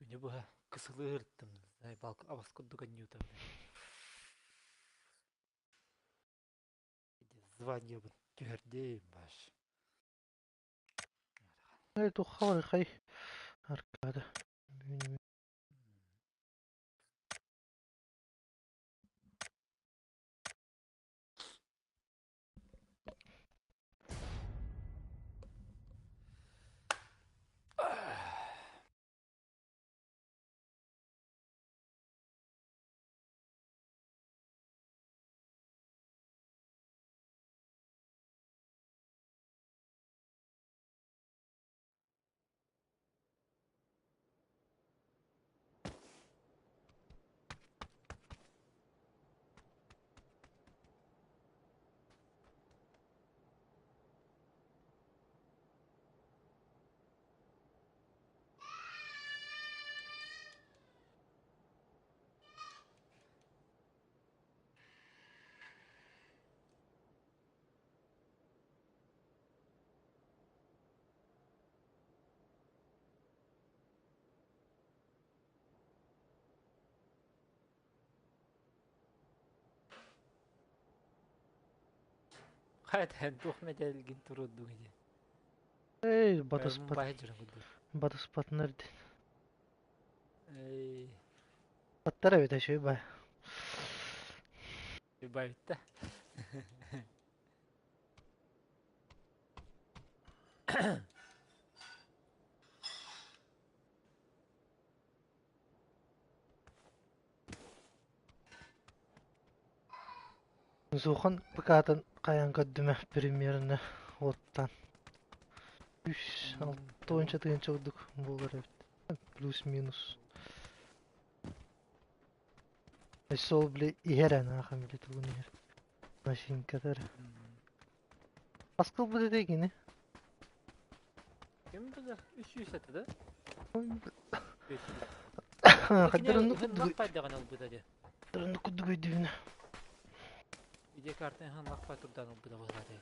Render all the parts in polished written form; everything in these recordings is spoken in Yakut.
Күнү быһа кысылыы ырыттым, абас курдук анньыыта. Званиебын түһэрдим баш. Туххал хай Аркада. Хайа туох мэтээлгин туруордуҥ ити? Эй, Бэйэм батыспат баһа дьөрөн курдук. батыспатынар дин. Эй, Баттар эбит үчүгэй бай. байытта. Сухан ПК-тын хайаан көрдүмэ примерно оттан үс алта уонча тыһыынча курдук буолар эбит. Плюс-минус. Өссө ол били иһэр эн аахам били тугун иһэр. Машинкатар. Аскыл бу этэ кини. Ким билэр? 300 этэ да? Хаддар оннук Кини лаппайдаҕын ылбыта дии. оннук курдук өйдүүбүн. Видео картын иһин лаппай турдан ылбыта быһыылаах дии.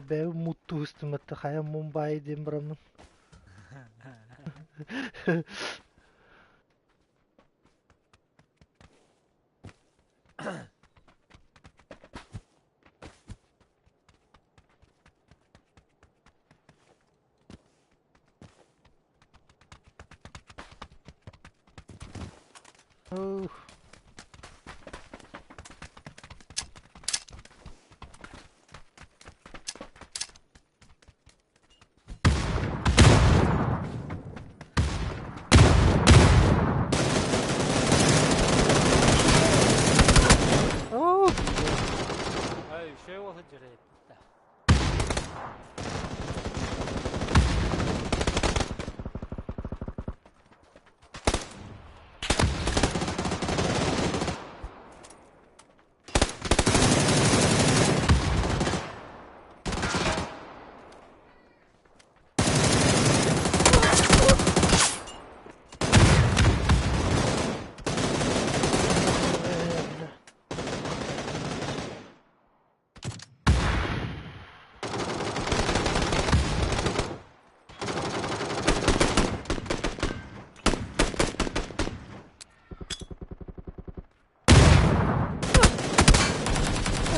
Бэйэм муттуһустуматта хайа Мумбаи диэн бараммын. Ух. Оо, Ай, үчүгэй уол сылдьар эбиппит да. бля.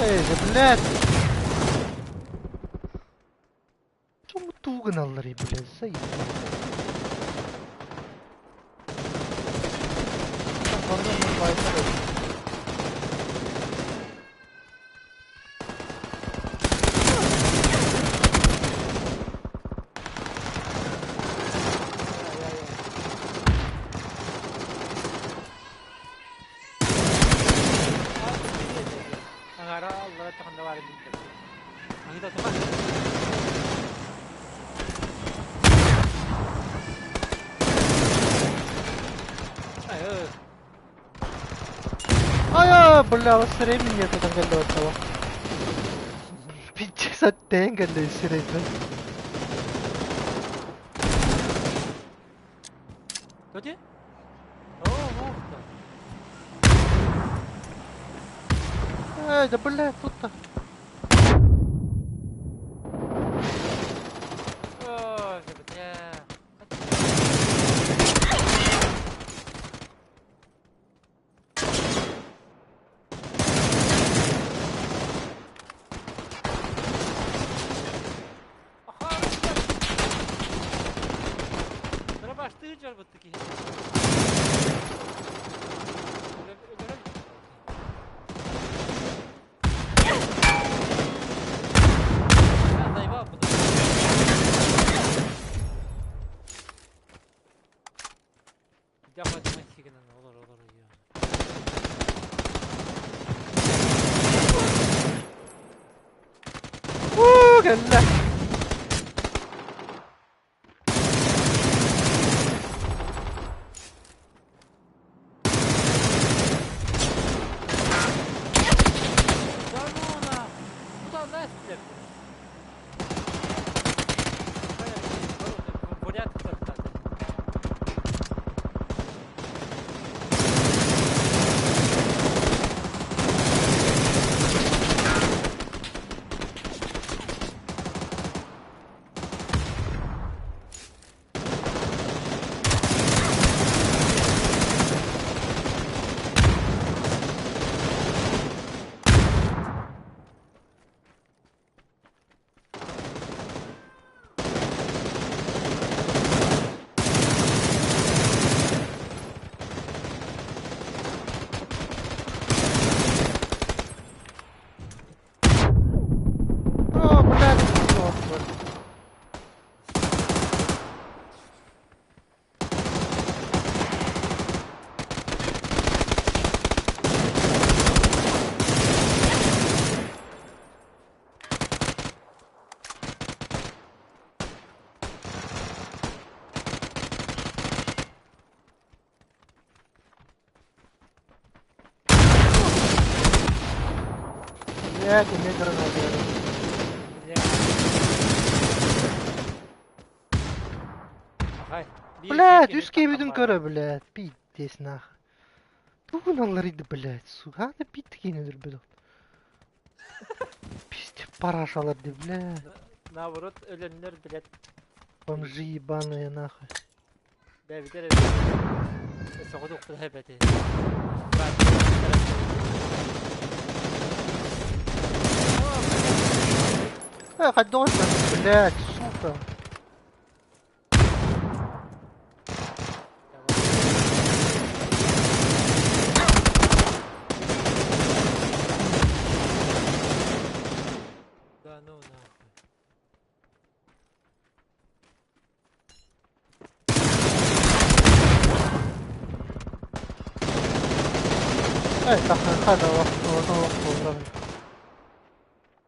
Эй, да блядь! Чому тугналларый, блядь, заебал. Аҥара аллара таханда баар эбит. Аһыыта туха. Ай, Ай, бля, времени нету там галлётого. Пиздец, аттен галлёсирейбин. Тоти? Оо, муухта. Эй, да блядь, тут-то. Ой, бля. Дробаштыы дьарбытты киһи. Өлөрөр Уу, кэллэ. О, блядь, ёпта. Блядь, эмиэ граната. Блядь, үс киһибитин көрө, блядь, пиздец нахуй. Тугун алларыйды, блядь, сука, да биитти киһини өлөрбөт. Пиздец, парашалар дии, блядь. Наоборот, өлөннөр, блядь. Бомжи ебаные, нахуй. Бэбитер соҕотуохпун эбэтэ. Э, хайдах блядь, сука. Да ну нахуй. Э, хата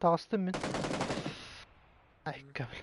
Таҕыстым мин. Айка, бля.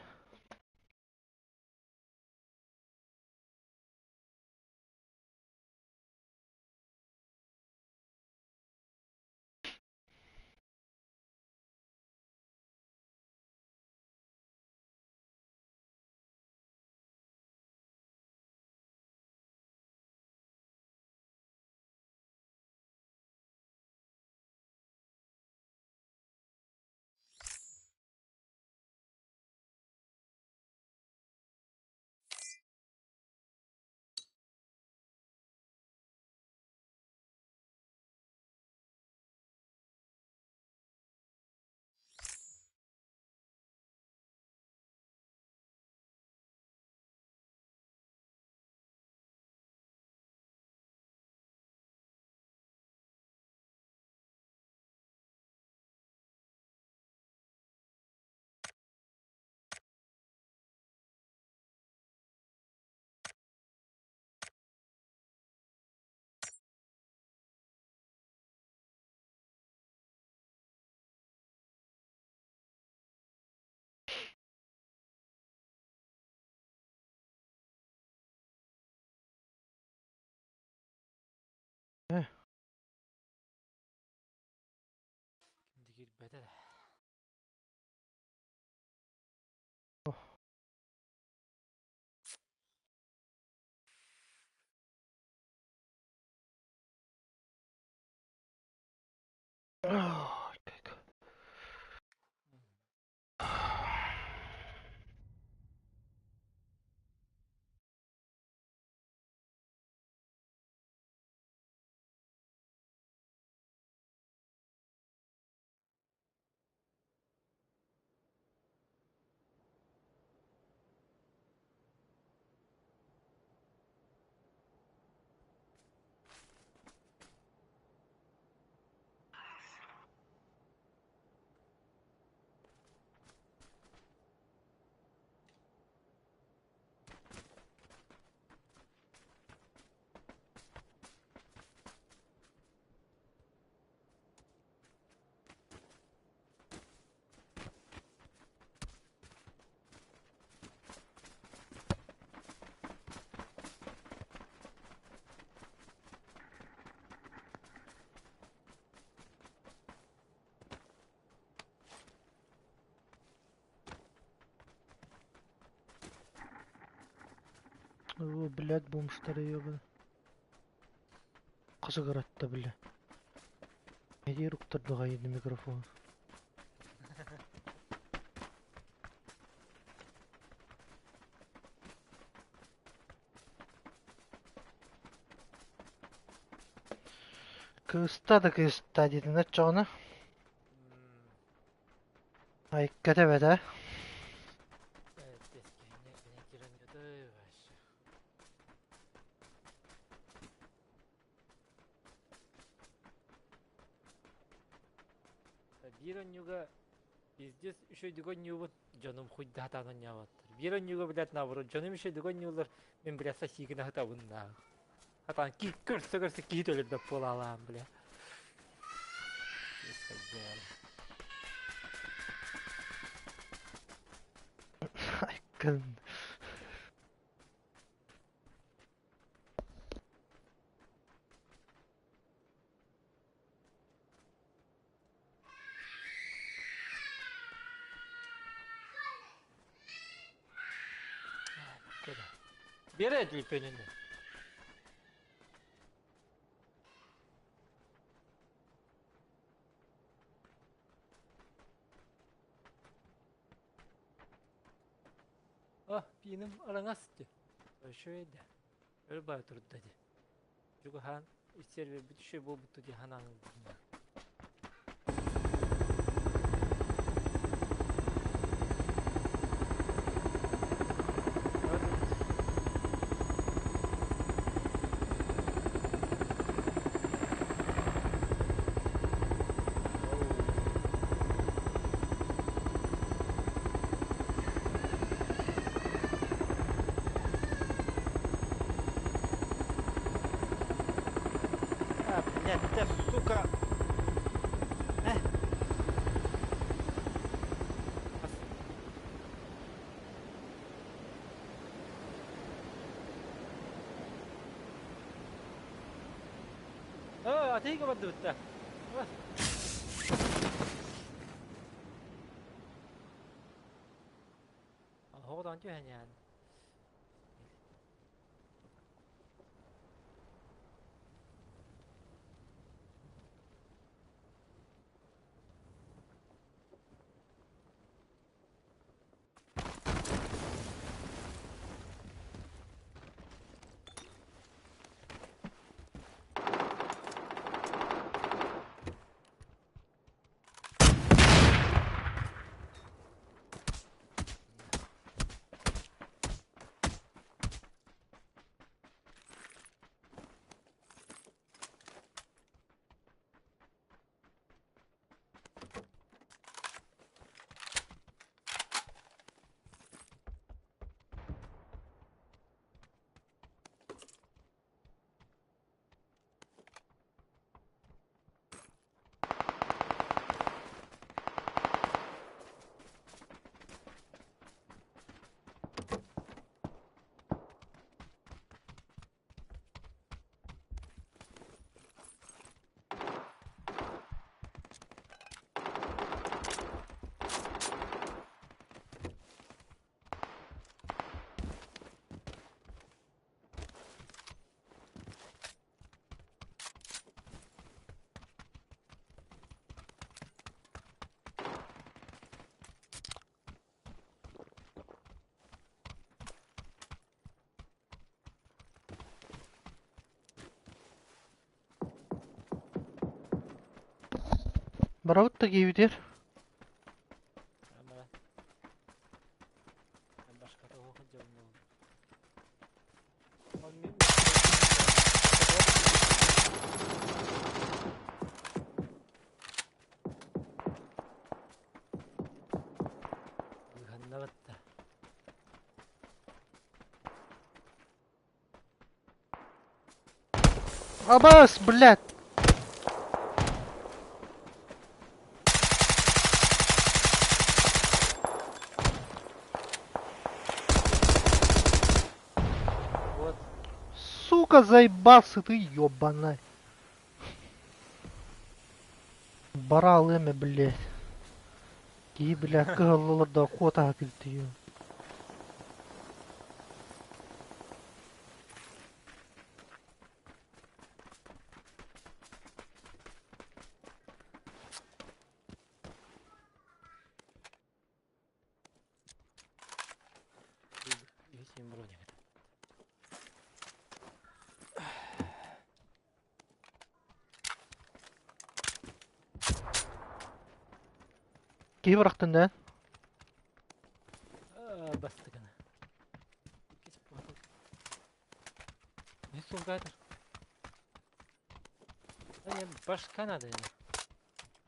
Киирбэтэ. Oh. О, блядь, бомжтары ебаные. Кызыгыратта, бля. Медиир уктардаҕай микрофон. Кыыста да кыыста диэтин оччоҕуна Айыкка тэбэтэ. Биир онньуга пиздец үчүгэйдик онньуубун, дьонум хуйдаатаан онньооботтор. Биир онньуга блядь наоборот, дьонум үчүгэйдик онньууллар, мин блядь сосиигин аһытабын наа. Хатаан көрсө-көрсө киһи төлөрбөт буолаалаан бля. Айкын. Биэрэ түлпөнүнү. А, пииним араҥас дии. Үчүгэй да. Өр баа турда дии. Чугаһаан сервербит үчүгэй буолбут дии санаан ылбытым. А, блядь, да сука! Э? Э, атыыга бардыбыт да. Оҕотон түһэн иһэн. Барабыт да киһибитигэр. Абаас, блядь! Вот. Сука, заебался ты, ёбаный. Барал эми, блядь. Киһи, бля, кыһаллалар да куотаһа килтийэ. Киһи бырахтын да? Бастыгына. Не сулгатыр. Не башка надо.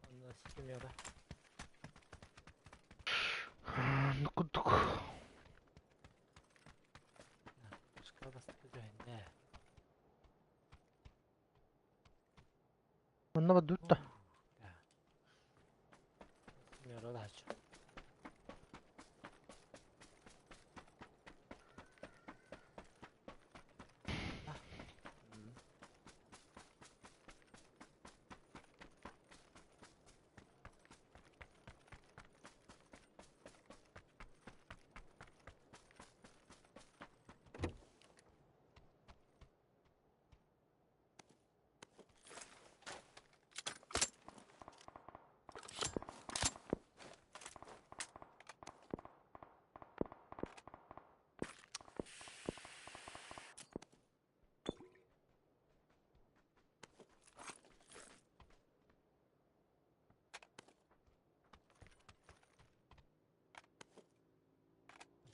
Онно Ну курдук. Башка бастыкы дьоһуннэ. Онно бадуутта. Мера лааччы.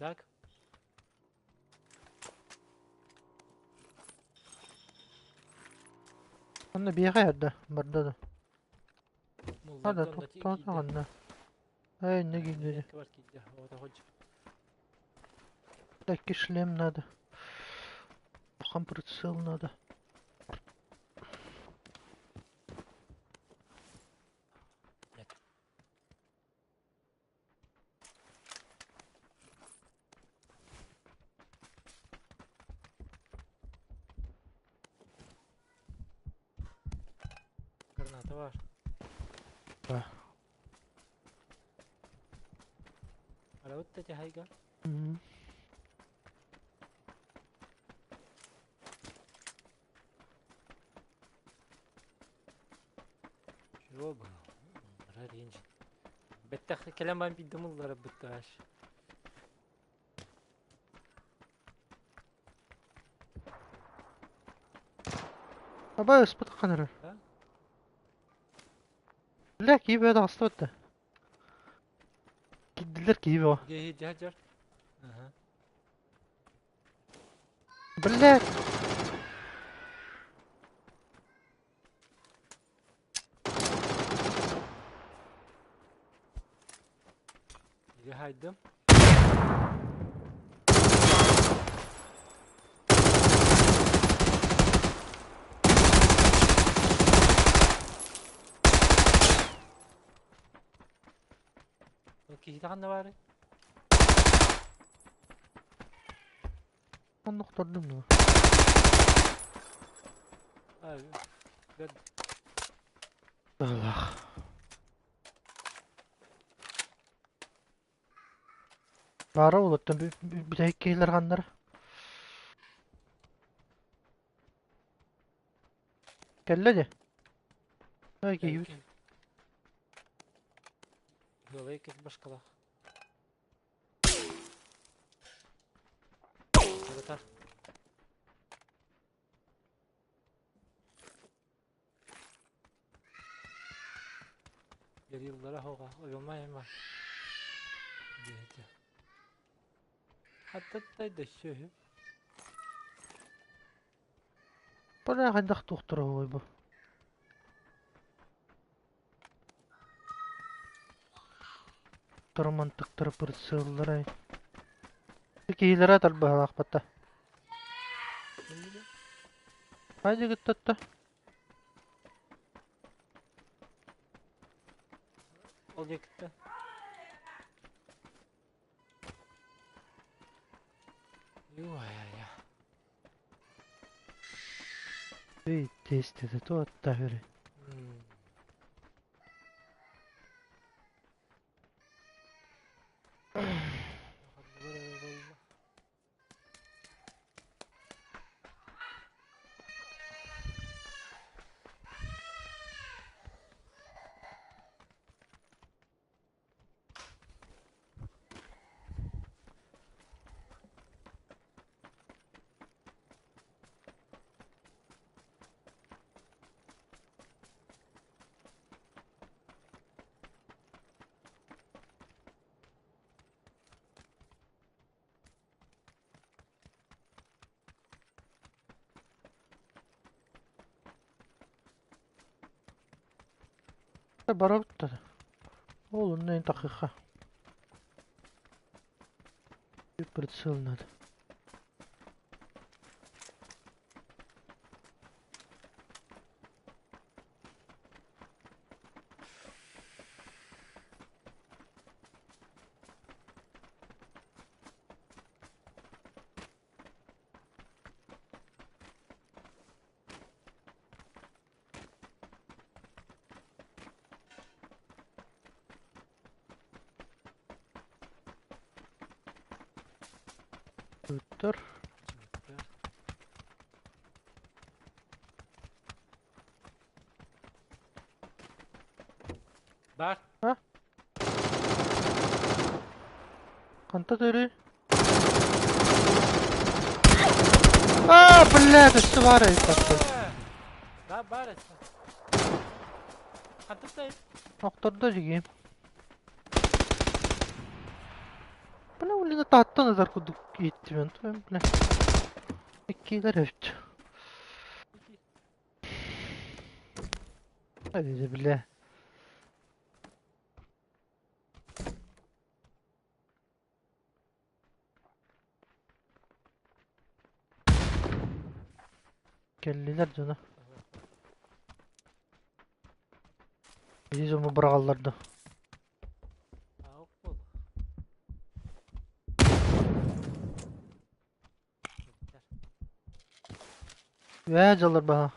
Так. Онно биэхэ эрдэ барда да. Мулларга Хада онно тохтоон киирдэ. аҕынна. Эй, не киирдэ. Бар киирдэ. Оҕото хоч. Таки шлем надо. Пахан прицел надо. Нет. Граната var. Да. Арабытта тяхайга. Мгм. Чего было? Раринджин. Беттах кэлэн биддымыллара быттааш. Абай ыспыт ханары. Да? Бля, киһи тахсыбыт. Киддилер киһи бөҕө. Геһи жажар. Ага. Блядь! Иге хайдым. Киһи таханна баары. Оннук тордум дуо? Гад. Аллах. Баара улуттан бүтэһик киһилэр ханнар. Кэллэ дии. Ай киһибит. Голай кис башкалах. Ырытар. Ярилlara хоға, ойылмай ма. Дейді. Хаттаттай да сөйі. Бара хайдах туохтара бу. Тормантыктары прицелларай. Киһилэрэ тарбаһалаахпатта. Хайдыгыттатта. Ол жекітті. Ю-ай-ай. Эй, тестеде туотта хүрэ. Барабыт да. Ол онно тахыха. Прицел надо. Ыттар. Бар. А? Ханта төрүй? А, блядь, өссө баар эбит Да, бар өссө. Хантытай. Охтордо дьигиим. Бля, улина тааттан ытар курдук ииттим, бля. Иккилэр эбит. Hadi бля. Кэллилэр дьоно. Биир дьону быраҕаллар да. Үөһээ дьаллар баһа.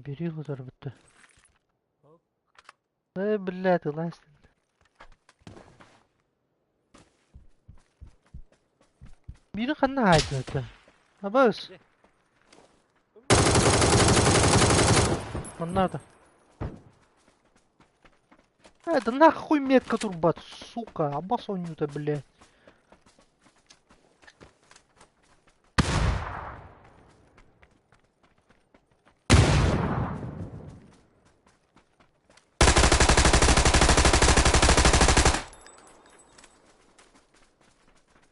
Бери утарбытта. Э, блядь, ылаас. Биири ханна хаайдыта? Абаас. Манна да. Это нахуй метка турбат, сука, абас онньута, блядь.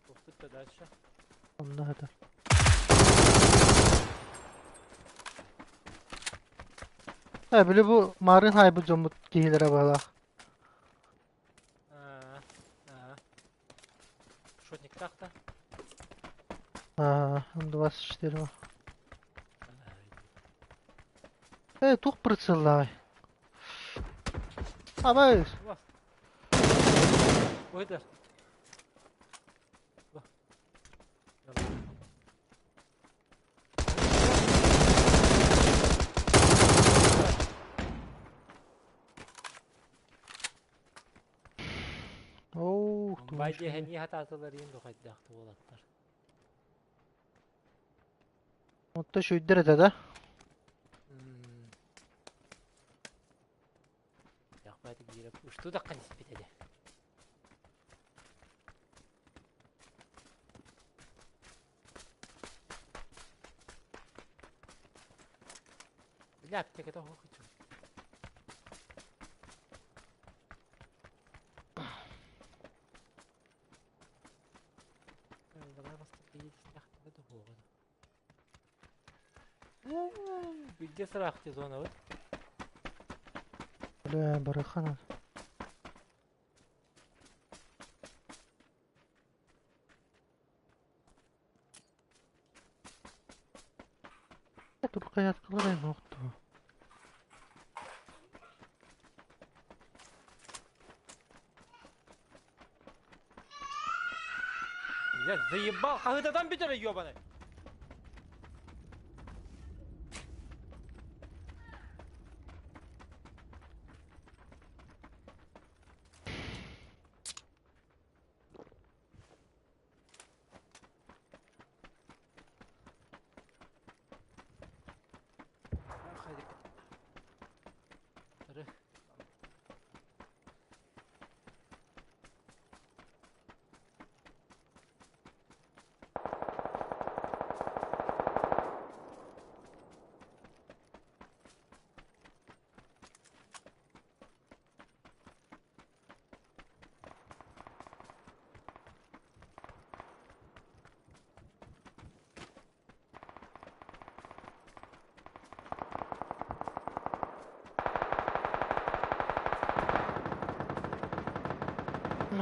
Куппут дальше. Онно это. Э, били бу марын хайбыт дьоммут киһилэрэ баалаах. Шотник так-то. Аа, 24. Э, туох прицеллааҕый? Абаас. Выдер. Оо, Бай диэһэнии хатаатылар иин духайдаахты буолаттар. Отто шүйдер этэ да? Яхпаты биирэ ушту да испит эде. Бля, аптеката хочу. Билде сырахты зона вот. Бля, барахана. Туркаяткалар охту. Бля, заебал, хаһытатан бүтэрэ ёбаный.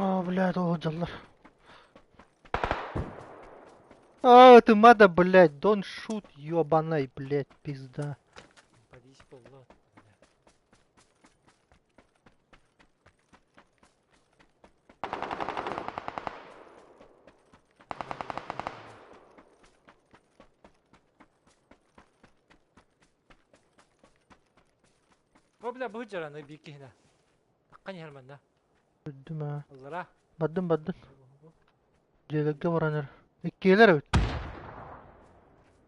Оо, блядь, ол дьаллар. А, ты мада, блядь, don't shoot, ёбаный, блядь, пизда. Подъезд буолла. Бу бля бу жараны биир киһинэ. Таххан иһэр манна. Үрдүм аа. Аллара. Бардым, бардым. Дьиэлэргэ баран эрэр. Иккиэлэр эбит.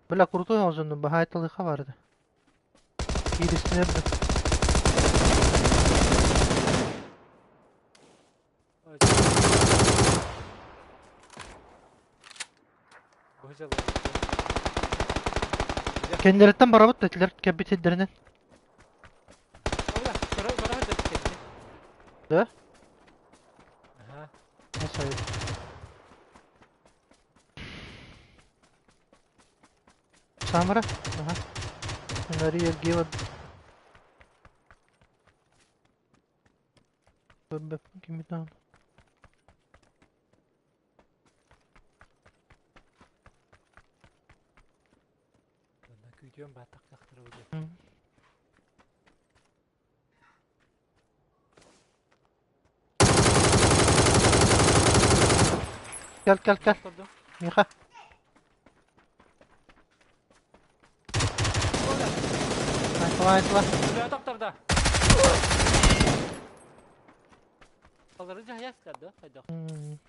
Бля, крутой оҕозоннум, баһаайталыха баар этэ. Кииристинэр да. Бу жалар. Кэннилэриттэн барабыт да этилэр кэлбит сирдэринэн. Бля, көрө көрө да кэнни. Да? Аха. Nasıl? Самара? Ага. Мария Гева. Кими там? Манна күүтүөн бааттах дьахтара бу. Кэл, кэл, кэл. Миха. Айтыла, айтыла. Тохторда. Алары жаястар да, хайдах.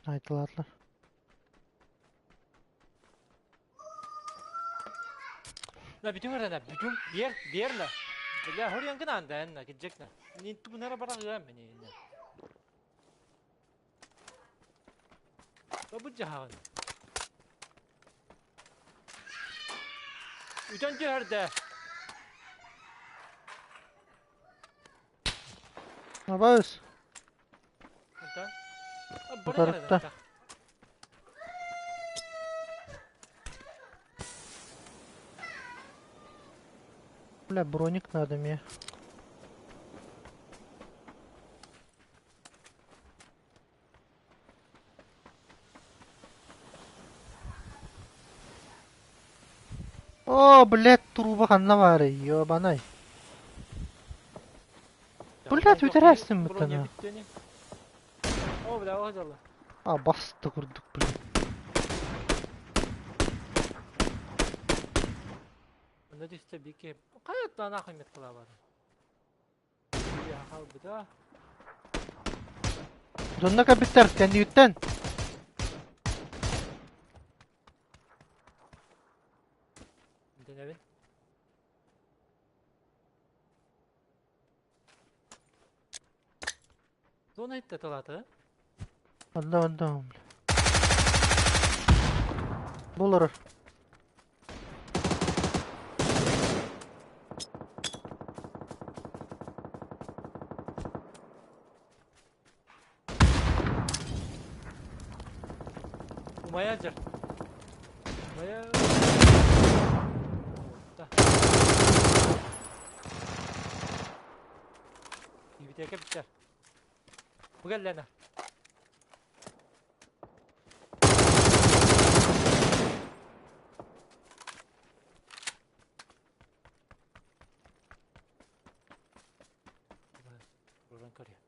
Айтылаатылар. На бүтүн эрэ бүтүн биэр биэр на. Бля, хорьян гына анда энна киджек на. Нин тубунара бара гыам мени. Бу жахан. Үтөн түһэрдэ. Абайс. Онтон. Утарытта. Бля, броник надо мне. О, блядь, труба ханна баарый, ёбанай. Блядь, үтэрээстин буттана. О, бля, о, дьолло. А, басты курдук, блядь. Онно түстэ бики. Хайаттан ахымет кылабар. Я халбыта. Донна кэбиттэр, кэннигиттэн. Дэнэбин. Зона итте тылаты. Онда, онда, бля. Булар. Умая жар. Умая. Да. Ибитеке биттер. Бу кэллэна. Буран көрүө.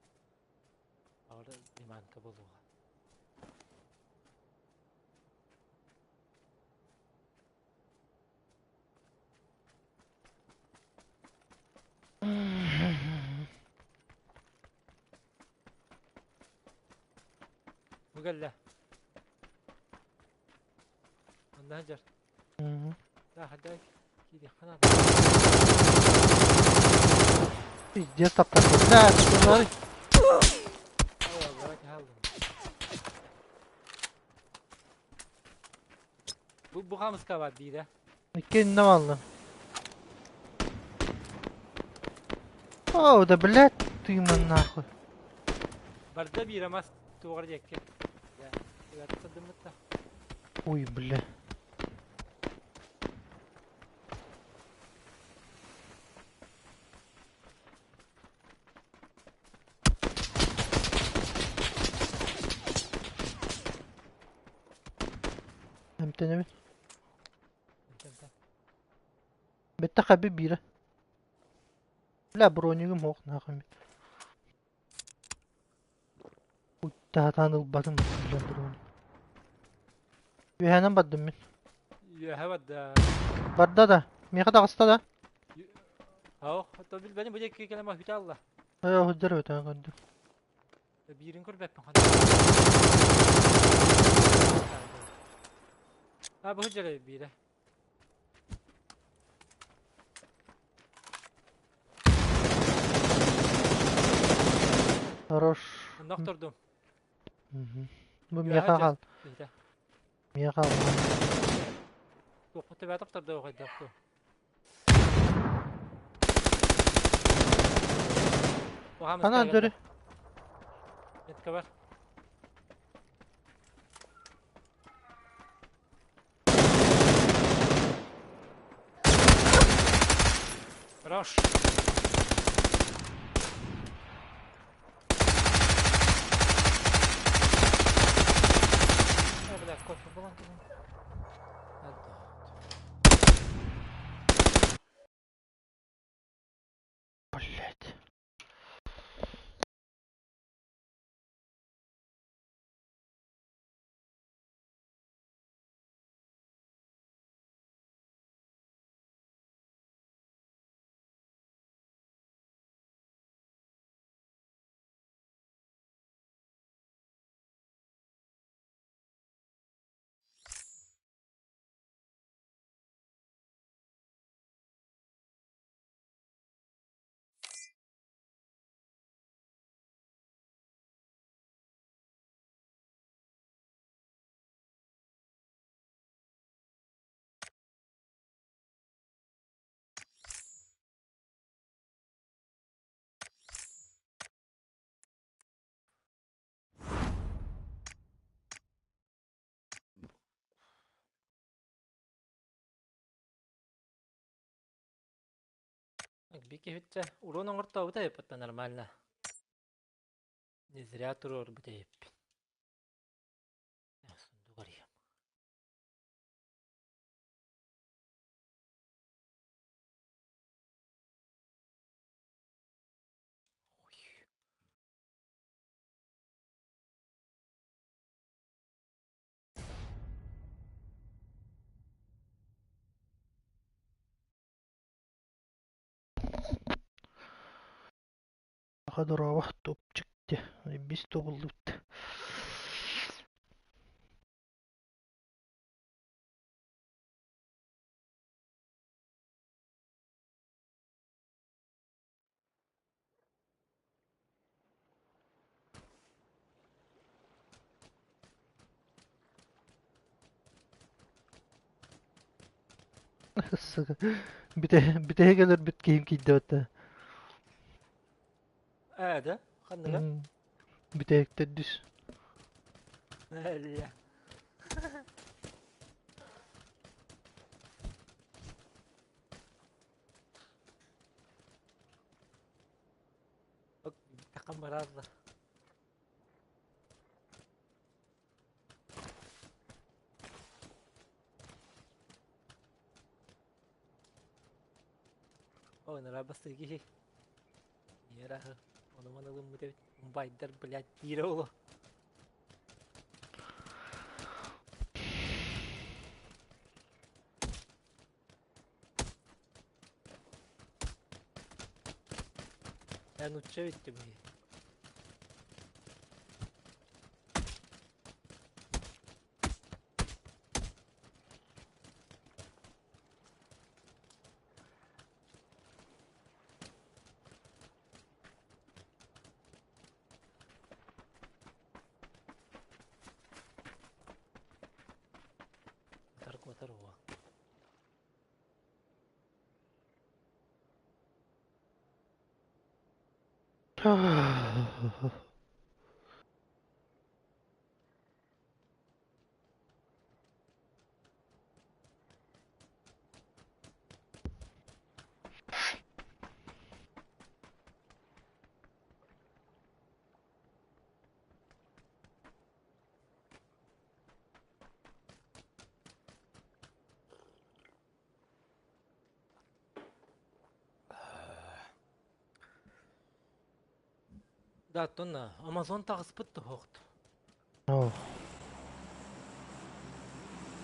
Аҕара лиманка буолуоҕа. Бу кэллэ. Онно сылдьар. Да, хаддай киириэххэ наада. Пиздец таптарда. Блядь, смотри. Ой, давайте хааллым. Бу бу хаамыска баар биирэ. Икки иннэ бааллар. О, да блядь, ты нахуй. Барда биирэ мас туоҕар диэкки. Ребята садыммытта. Ой, бля. Эмтэнэбин. Эмтэн. Бэттэх хаби биирэ. Бля, бронигым суох нахуй. Уттаатаан ылбатым бля броник. Үөһэнэн бардым мин. Үөһэ барда. Барда да. Миэхэ таҕыста да. Ау, то билбэтим бу диэки кэлэн бүтэ алла. Ээ, сылдьар өтөөн көрдүм. Биирин көрбөппүн ханна. А, бу сылдьар биирэ. Хорош. Онно охтордум. Бу Үөһэ миэхэ сылдьар. хаал. Киһитэ. Миэхэ хаал. Туохха төбө охтордо хайдах ту. Ана өлдөрү. Метка бар. Хорош. О, бля, кофе булан кэлэн. Блять. Бики бүтчэ урон оҥортообута эппит нормально. Не зря туруорбут эбиппин. Сундук арыйам. Ой. Ходорова топчик Бис тобуллубут. Сука. Бүтэһик өлөрбүт киһим киирдэ Ээ да? Ханныга? Бүтэһик төрдүс. Эллэ. Такам барарда. Ой, нара бастыр киһи. Нера ону маны ылыммыт эбит. Байдар, блядь, диирэ оло. Эн нуучча битти бу. Куотар уо. Да, оттон Amazon таҕыспыт да суохт. Оо.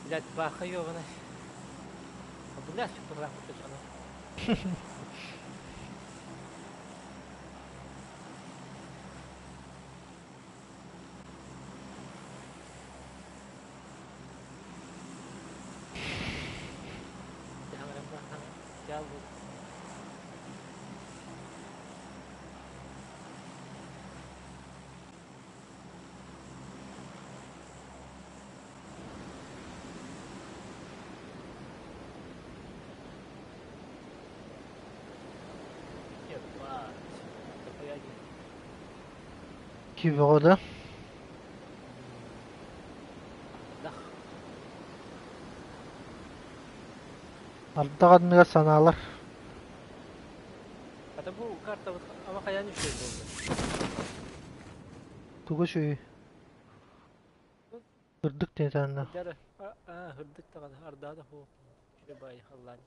Блядь, баха ёбаный. Блядь, бырахпыт дьоно. Киви да. Ардах анныгар санаалар. Хата бу картабыт ама хайаан үчүгэй буолла. Тугу үчүгэй? Ырдык диэн Дьара, ырдык даҕаны, ардаа да суох. Үчүгэй баайы халлаан.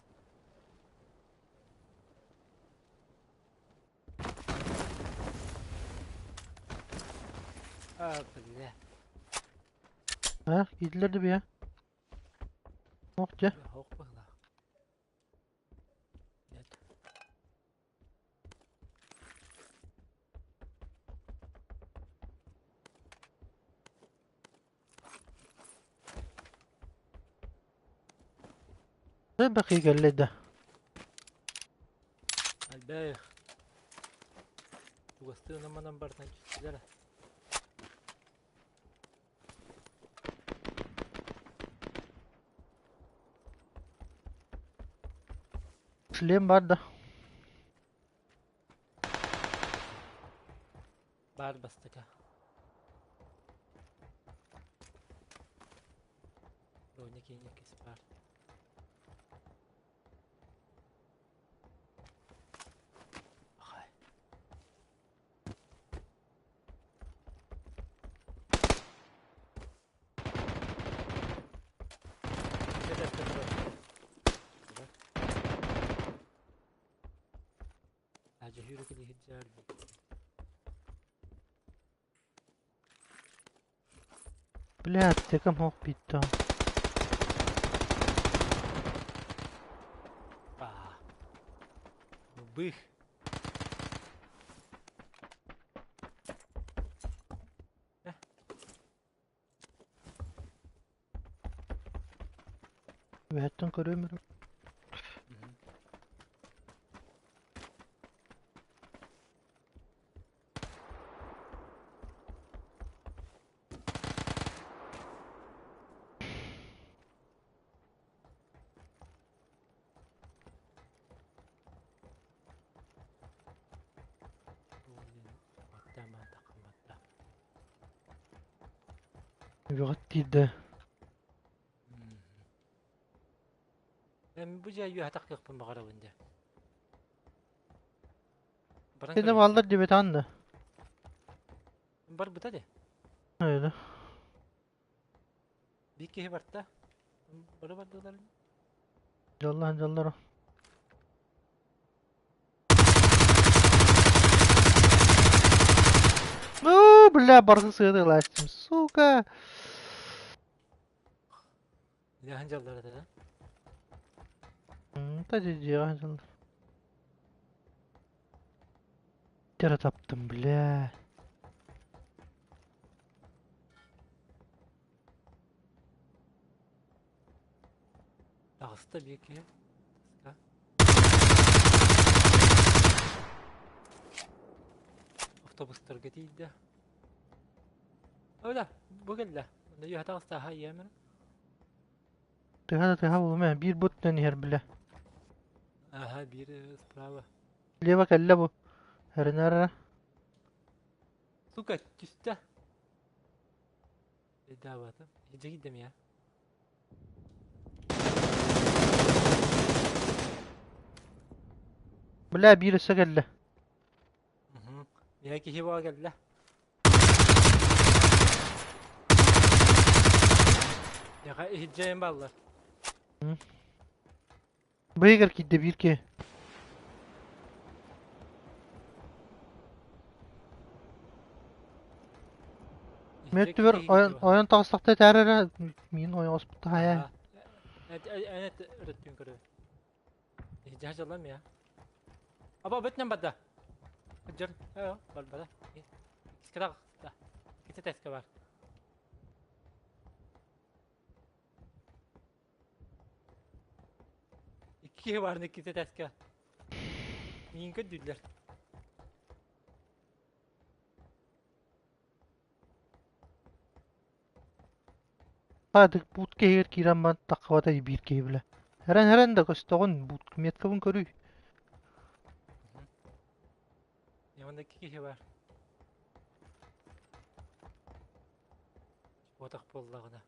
А, бля. А, киирдилэр да бийэ. Ох дьэ. Ох быһылаах. Нет. Элбэх кэллэ да. Элбэх. Чугастыы онон-манан барытын түстүлэр. Шлем бар да. Баар бастака. Броня киэҥ баар. Ахай. Блядь, текам хох биттам. Бых. Үһэттэн көрүөм эрэ. Үөҕэт тиийдэ. Бу дьэ үөһэ тахсыахпын баҕарабын дьэ. Баран Сені көрүөххэ. баллар диэбэтэҕин да. Барбыта дии. Öyle. Биир киһи барта. Бары бардылар. Дьоллоох дьоллоро. Ну, бля, баргы сыады сука. Илэһэн дьаллар этэ да. Та дьиэҕэ дьоллор. Тера таптым, бля. Таҕыста биир киһи. Таска. Автобустарга тиийдэ. Öyle, бу кэллэ. Онно үөһэ таҕыста аһа ийэмин. Тыһа да тыһа булума, биир буттан иһэр, бля. Аха, биир справа. Лево кэллэ бу. Эрэнэр. Сука, түстэ. Даабатым. Дьигиддем я. Бля, биир өссө кэллэ. Миэхэ киһи буола кэллэ. Миэхэ иһирдьэйэн бааллар. Быйыгар киирдэ биир киһи. Дьэ икки Мөттүбэр киһи ойон киирдэ баһа. ойон таҕыстахта этээр эрэ миин ойоҕоспут таһайа. Аһа. Эн эт өрөттүүн көрө. Дьаһаллам я. Аба бөтнен барда. Дьэр, барбада. Иккискэ да. Иккитэ тэскэ бар. Икки киһи баар иккитэ тэскэ. Миин көрдүүллэр. Хаадык буут киһигэр киирэн баран таххыбата биир киһи билэ. Эрэн эрэн да көстөҕүн буут меткабын көрүй. Онно икки киһи бар. Отах буоллаҕына.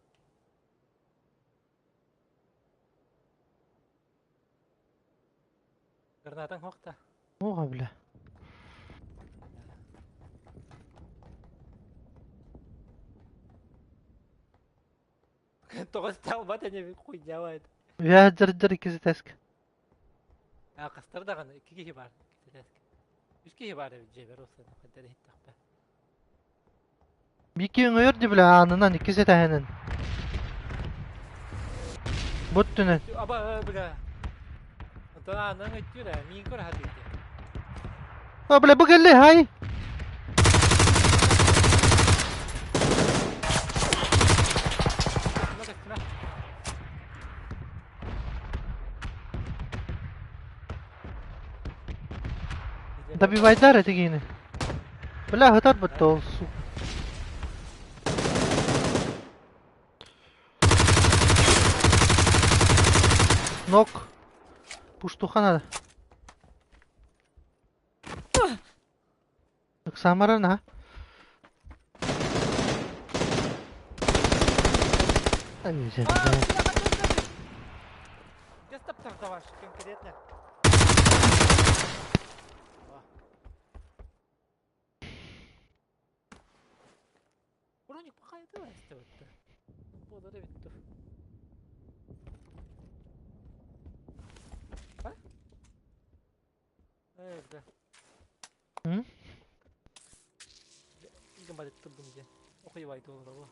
Гранатаң хоқта. Оға бля. Тоҕо сталбат эне хуйдявайт. Я дьыр-дьыр иккиси тэск. А қастар даҕаны икки киһи бар. Икки тэск. Үс киһи бар эбит дьиэбэр олсын хайдары иһиттэхпэ. Бики өҥөйөр ди бля аанынан иккис этэһинэн. Бут түнэн. Аба бля. Онтон аанынан өттүр ээ миин көр хатыйды. А бля бу кэлли хай. Көстүмэ көстүмэ. Добивайдар этигини. Бля хытар бытта ол сука. Нок. Пуштуха надо. Ыксаамаран ha. Где стоп ваш конкретно? Броник пахайды эстебетте. Болар эбит тур. А? Э, да. М? Гымбат турдум же. Охуевай доллар.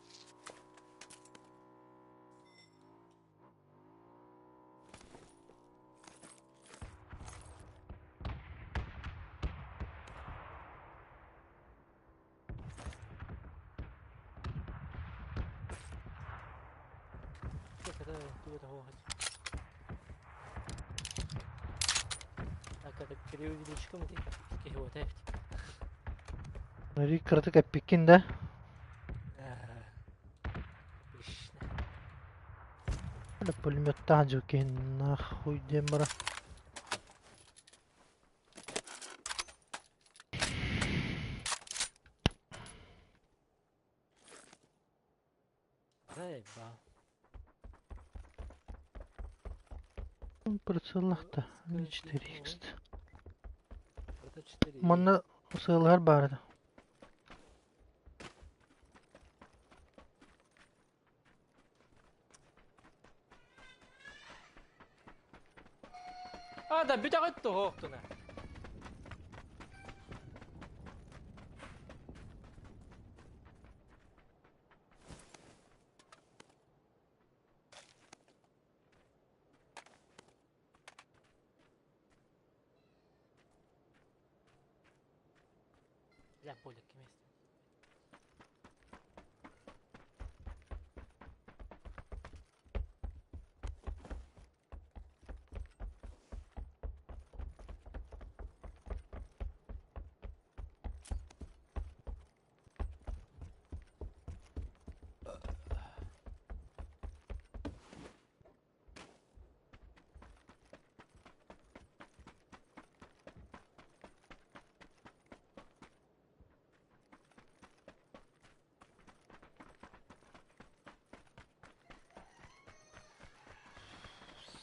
Кыратык эппиккин да. Бля пулеметтаах дьукин нахуй диэн бара. Прицеллахта 4х. Манна сыалыһар баар этэ. А, да, бүтэҕит туһуохтуна. Бля, поле место.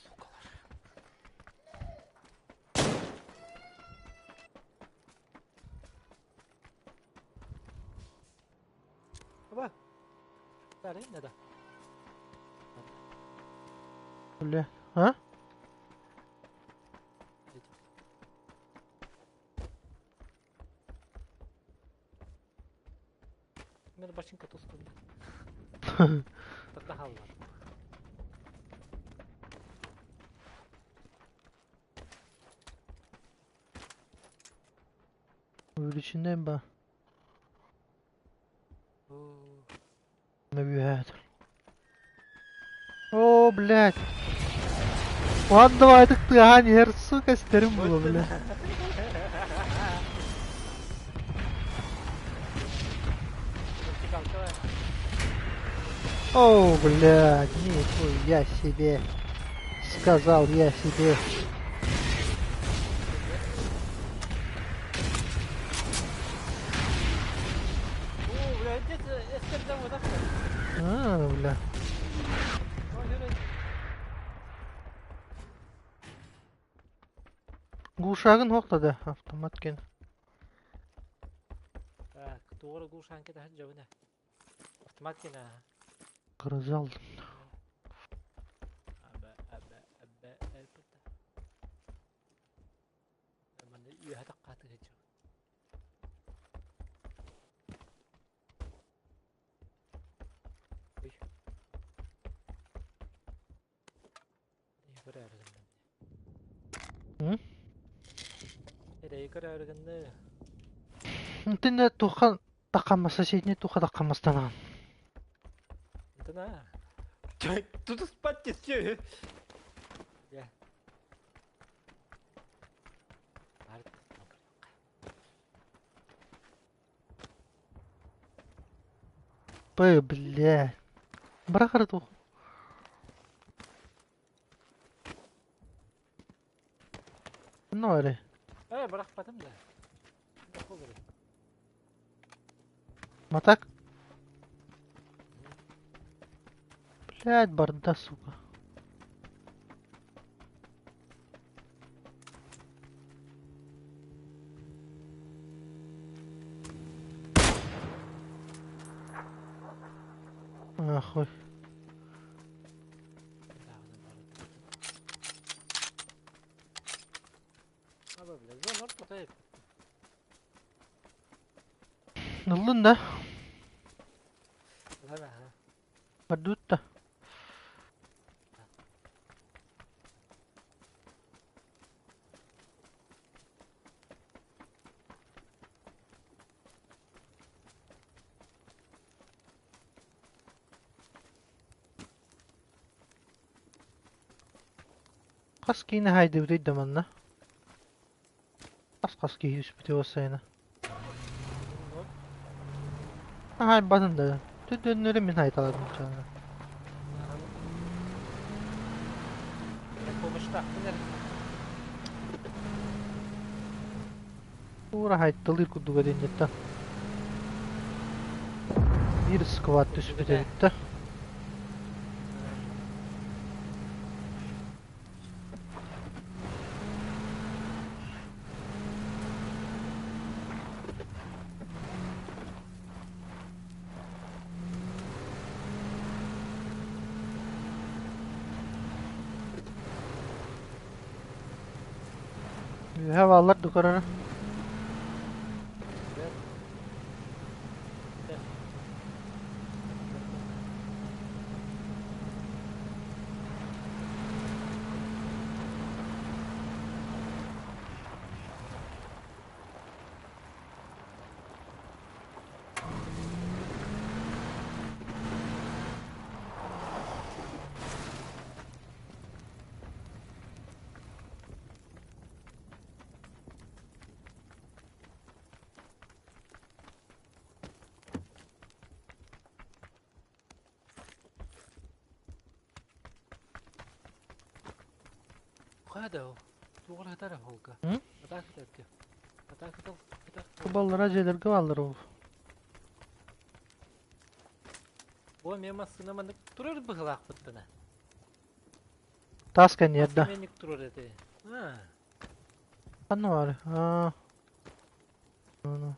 Сукалар. Аба. Бары надо. Бля. А? Мир бачыҥка тустунна. Тарда хааллар. Увеличенная ба. Набегает. О, блядь. Ладно, давай так ты, а, не, сука, стерым было, бля. О, блядь, нихуя себе. Сказал я себе. А, бля. Глушагын хоқтады автомат кен. Так, туора глушан кета жабына. Автомат кен. Кырызал. Аба, аба, аба, элпата. Манна үөһэ таххааты сылдьабын. Ой. Көрөөрү гынным. М? Эрэйи көрөөрү гынны. Итиннэ туха таххаммас соседний туха таххаммастанаҕын. Антона. Тутуспат теске. Я. Бар. П, бля. Бырахары тух. Ну эрэ. Э, бырахпатым да. Бырахпатым. Матак? Блядь, барда, сука. Нахуй. Ыллын да? Бардут да. Хас киинэ хаайдыбытый да манна? Хас-хас киһи түспүтэ уоссайына. Хаайбатын да. Төтөннөрү мин хаайталадым чаана. Уура хаайталыыр курдуга диэн Биир сквад түспүт эбит да. Үөһэ бааллар дукарара. Баллара дьиэлэргэ бааллар ол. Бу эмиэ массыына маннык турар быһыылаахпыттана. Таас кэнниэр да. Массыына турар этэ. Аа. Ханна баар? Аа. Ну.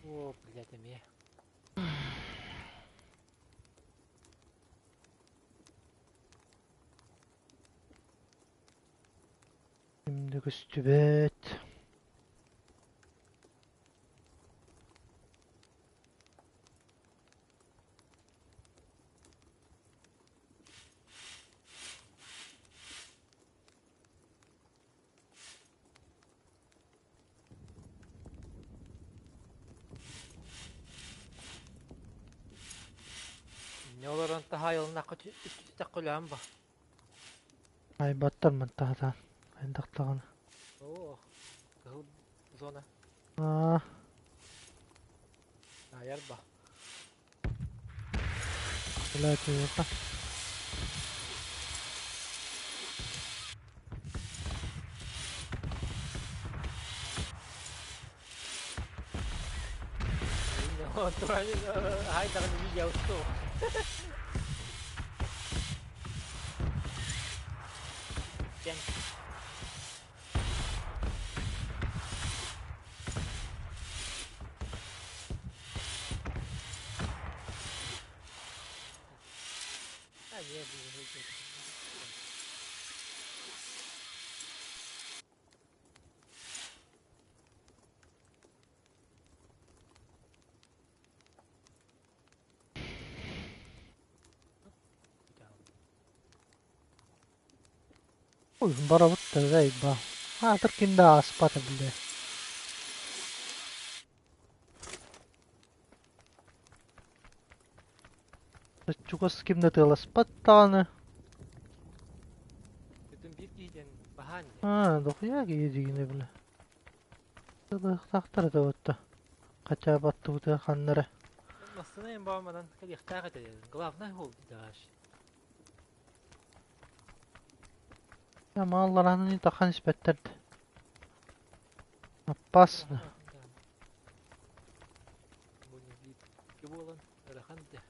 О, блядь, эмиэ. Ким да көстүбэт. Не олорон таһаайылыннахха үстүтэххэ ба. Айбаттар мантаһатаан. Айдахтаҕына. Оо, кыһыл зона. Аа, Айар ба. блядь, это. Хай даҕаны видео устуу. Дьэн. А, не, блин, Ой, барабыт ба. Аатыр ким да ааспата бile. Чугас ким да тыаласпат даҕаны. Бүтүн биир киһиден баһаан дии. Аа, дохуя киһи дигини бile. Тахтар да отта. Хотя баттыбыты ханнара. Массына эм баамадан кэлиэхтээх этэ. Главное ол даш. Я мааллараны тахан испэттерди. Опасно. Буолан ырахан да.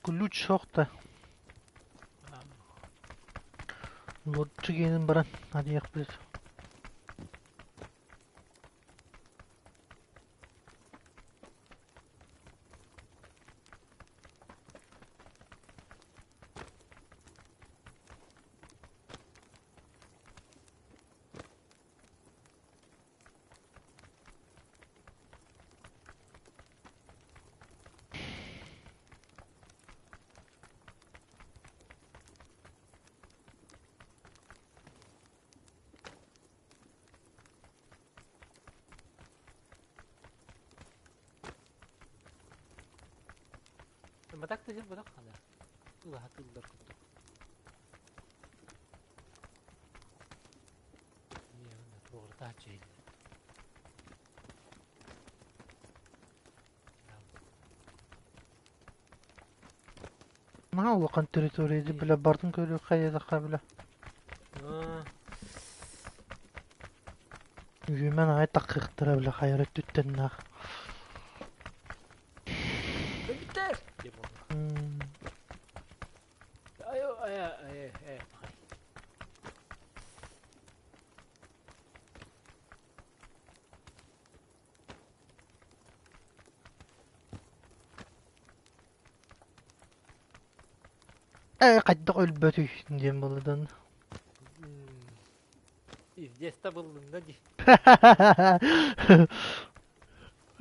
Ключ сохта. Лотчу генин баран. Hadi yakbız. Матак тыһы бырах хана. Улаха тыллар курдук. Туорутааччы Наһаа улахан территория бile бардын көрү хайыдахха бile. Үйүмэн ай таккыктыра бile хайара түттеннах. Битер. Ай ай ай ай. Э кайдак өлбөтүй диэн буолладан. Издец табыллында ди.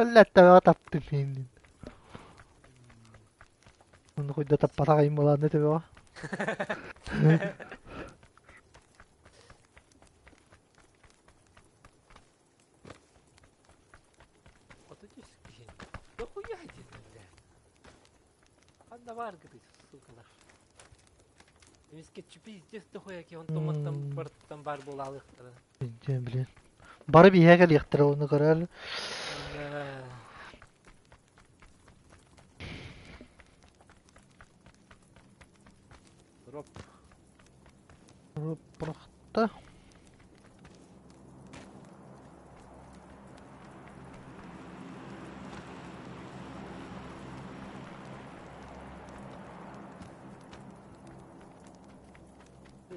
Аллаттаға таптым мен. Оны койда таппата кайын болааны төбөҕө. 30 киһи. Дохуя диэн бля. Ханна баар гытый, сукалар. Эмискеччи пиздец дохуя ки онтон мантан барыттан бар буолаалыктара. Дьэ блин. Бары биһиэхэ кэлиэхтэрэ оны көрөр. Дроп. Бырахта.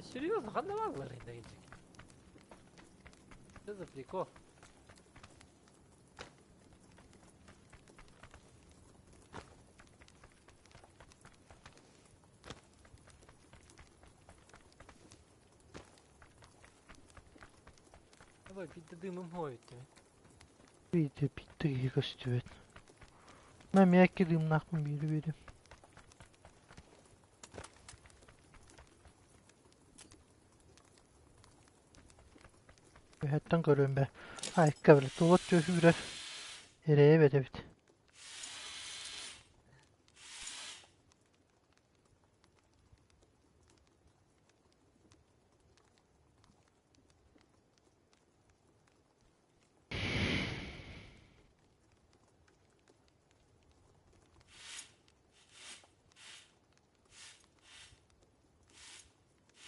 Серьезно, ханна бааллар инде Что за прикол? Давай, биирдэ дыымым хоойуттум. Биирдэ биирдэ киһи көстүбэт. Мэ эмиэ икки дыымнаахпын биири биэрим. Үһэттэн көрүөм бэ. Айка били тула түһүүрэр эрэйэ бэт эбит.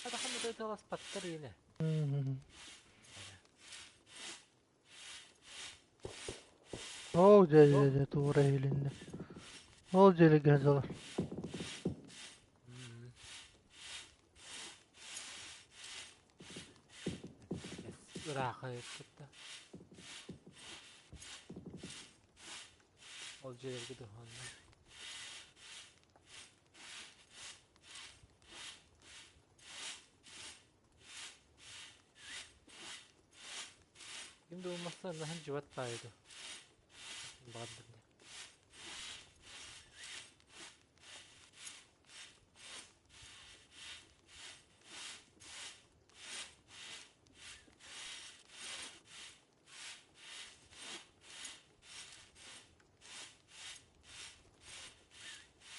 Хата тыласпаттар иинэ. Ол дьэ дьэ дьэ туора иһилиннэ. Ол дьиэлэргэ сылдьаллар. Ыраах кытта. Ол дьиэлэргэ туһанна. Ким да булмаса наһан жыбат баайы баҕардым дии.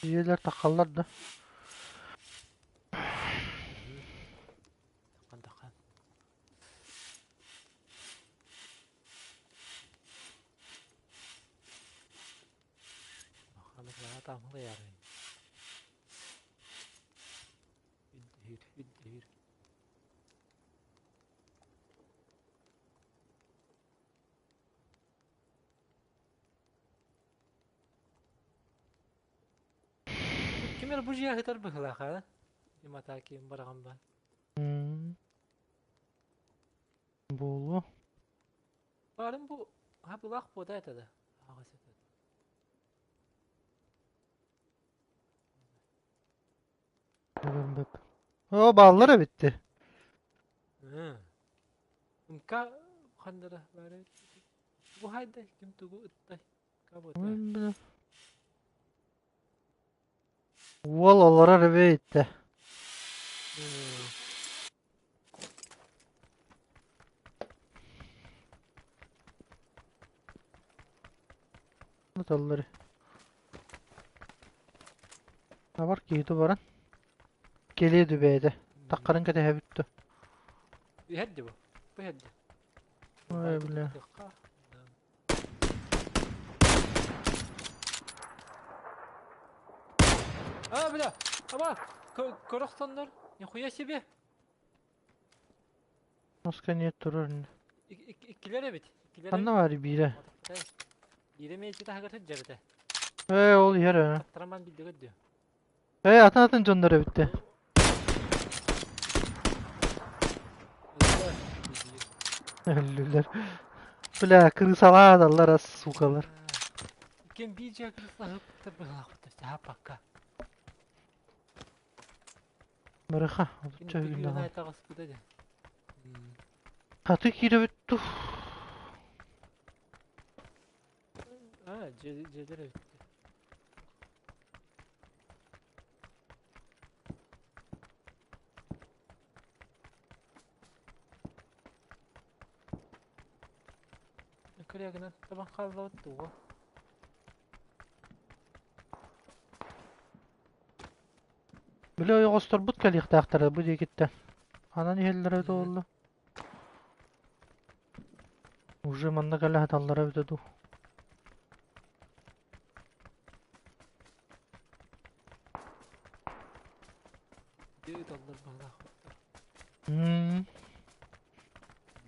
Дьиэлэр таххаллар да. Тахан тахан. Үддүүр, үддүүр. Ким эрэ бу дьиэ ыһытар быһыылаах аа? Диматаки бараҕан баар. Буолуо. Баарын бу хабылаах буота этэ да. Аҕас этэ. О, бааллар эбиттэр. Умка ханнара баар Бу хайда ким тугу ыттай? Кабыта. Уол олорор эбит. Ыталлар. Табар киһи баран. Кэлиэ дүбээтэ. Таххарын кэтэһэбит дуо? Иһэрди бу. Бу иһэрди. Ой, бля. А, бля! Аба! Көрөхсөннөр! Нихуя себе! Моска нет турар. Иккилер эбит. Ханна бар биирэ? Биирэ мээчи таһыгар сылдьар этэ. Ээ, ол иһэр ээ. Траман билдигит диө. Ээ, атын-атын дьоннор эбиттэ. Өллүлэр. Бля, крысалаадаллар, сукалар. Ким биир крыса быһылаахпыт пока. Барыха, отучча үүннэҕэ. Хаты киирэбит тух. А, дьиэлэр эбит. Көрегінен табан қалды туға. Били ойоҕосторбут кэлиэхтээхтэрэ бу диэкиттэн. Ханан иһэллэрэ эбитэ буолла? Уже манна кэлэ сыталлара эбитэ дуу? Ыыталлар баҕалаах.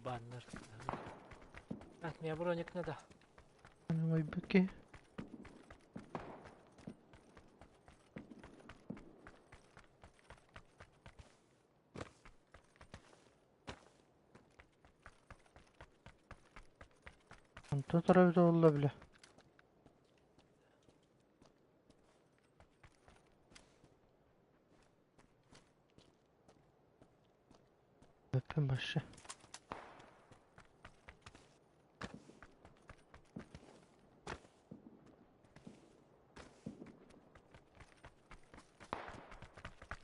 Баннер. Так, мне броник надо. Ойбут киһи. Онтон торобит олла бile. Öpün başı.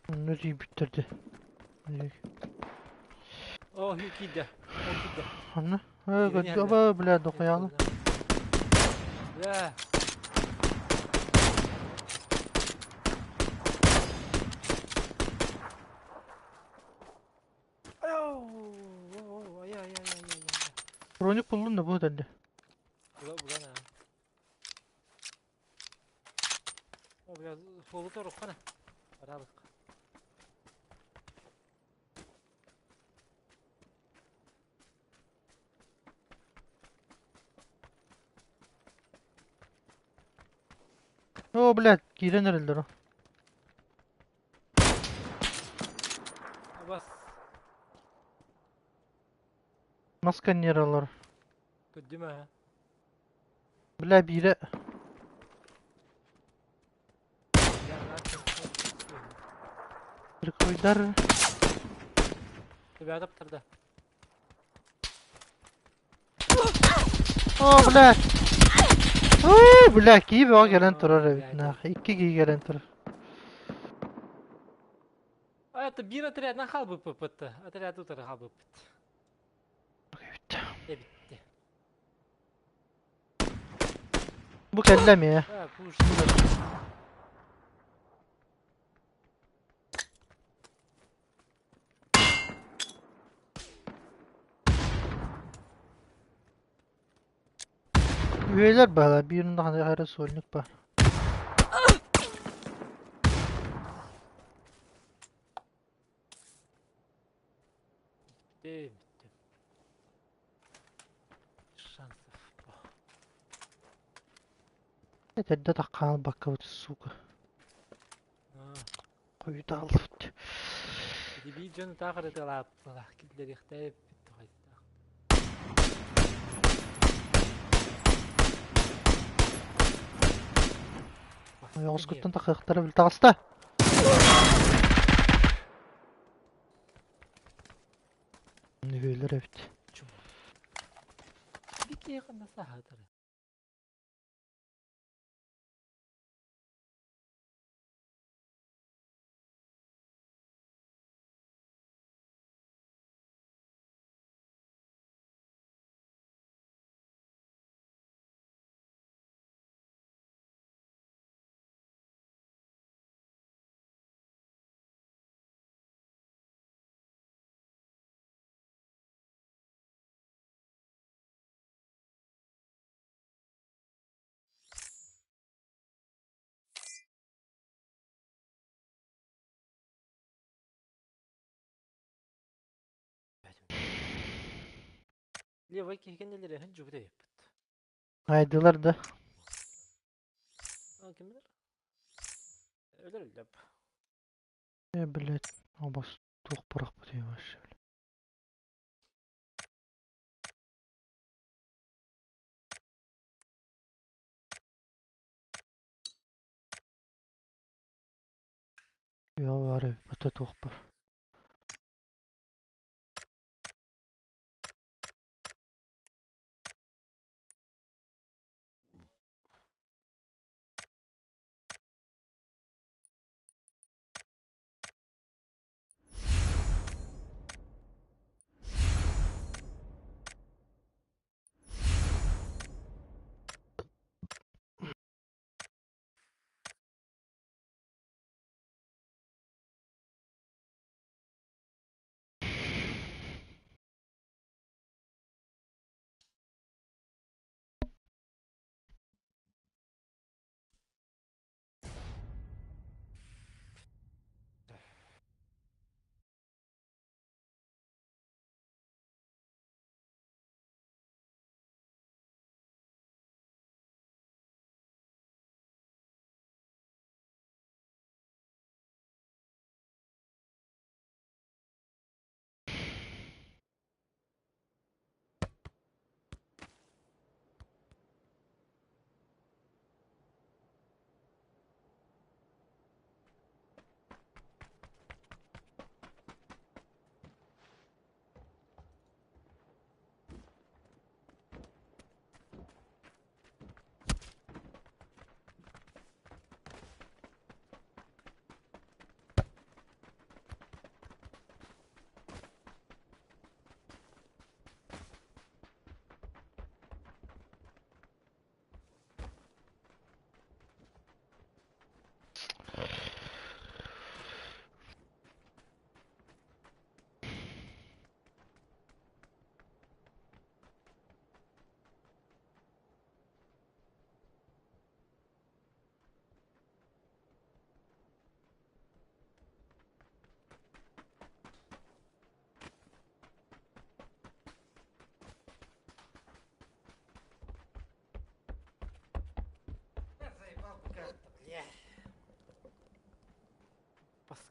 Nereye bitirdi? О, киирдэ. О, киирдэ. Ханна? Киирэн иһэллэр. Оба, бля, дохуяны. Бля. Ай, ай, ай, ай, ай, ай. Броник буллун да бу дэнде. Була, була на. О, бля, суолу торуххана. Барабык. О, блядь, киирэн эрэллэр о. Бас. Маска нералар. Көрдүм аа. Бля, биирэ. Прикройдар. Ребята, тарда. О, блядь. О, бля, киһи бөҕө кэлэн турар эбит нах. Икки киһи кэлэн турар. А это биир отрядынан хаалбыппыт. Отряд утары хаалбыппыт. Эбит. Эбитти. Бу кэллэ эмиэ. А, пуш. Үөлэр баала, биир даҕаны эрэ сольник баар. Bitti, bitti. Шансов. Этэрдэ таххаалбаккабыт, сука. А, Хойутаалбыт. Биир дьону таах ырытыалааппылаах киллэриэхтээбиппит тоҕойдоох. Ойоҕоскуттан тахыахтара бил таҕыста. Үһүөлэр эбит. Бики ханна саһаатара. Левой киһигэннэлэри һын дьубута еппит. Айдылар да. А кимнер? Өлөр өллөп. Э, блядь, обос туох бырахпыт вообще. Я бар бата туох бар.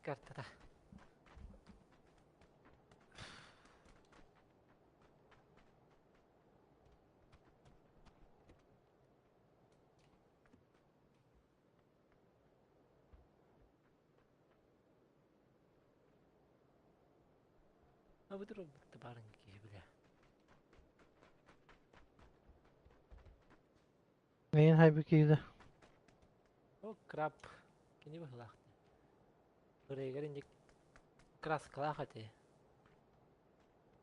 картата. Абытыр ылбытта баарын киһи билэ. Мейин хайбы киирдэ. Ол краб кини быһылаах. Ырыгар инник краскалаах этэ.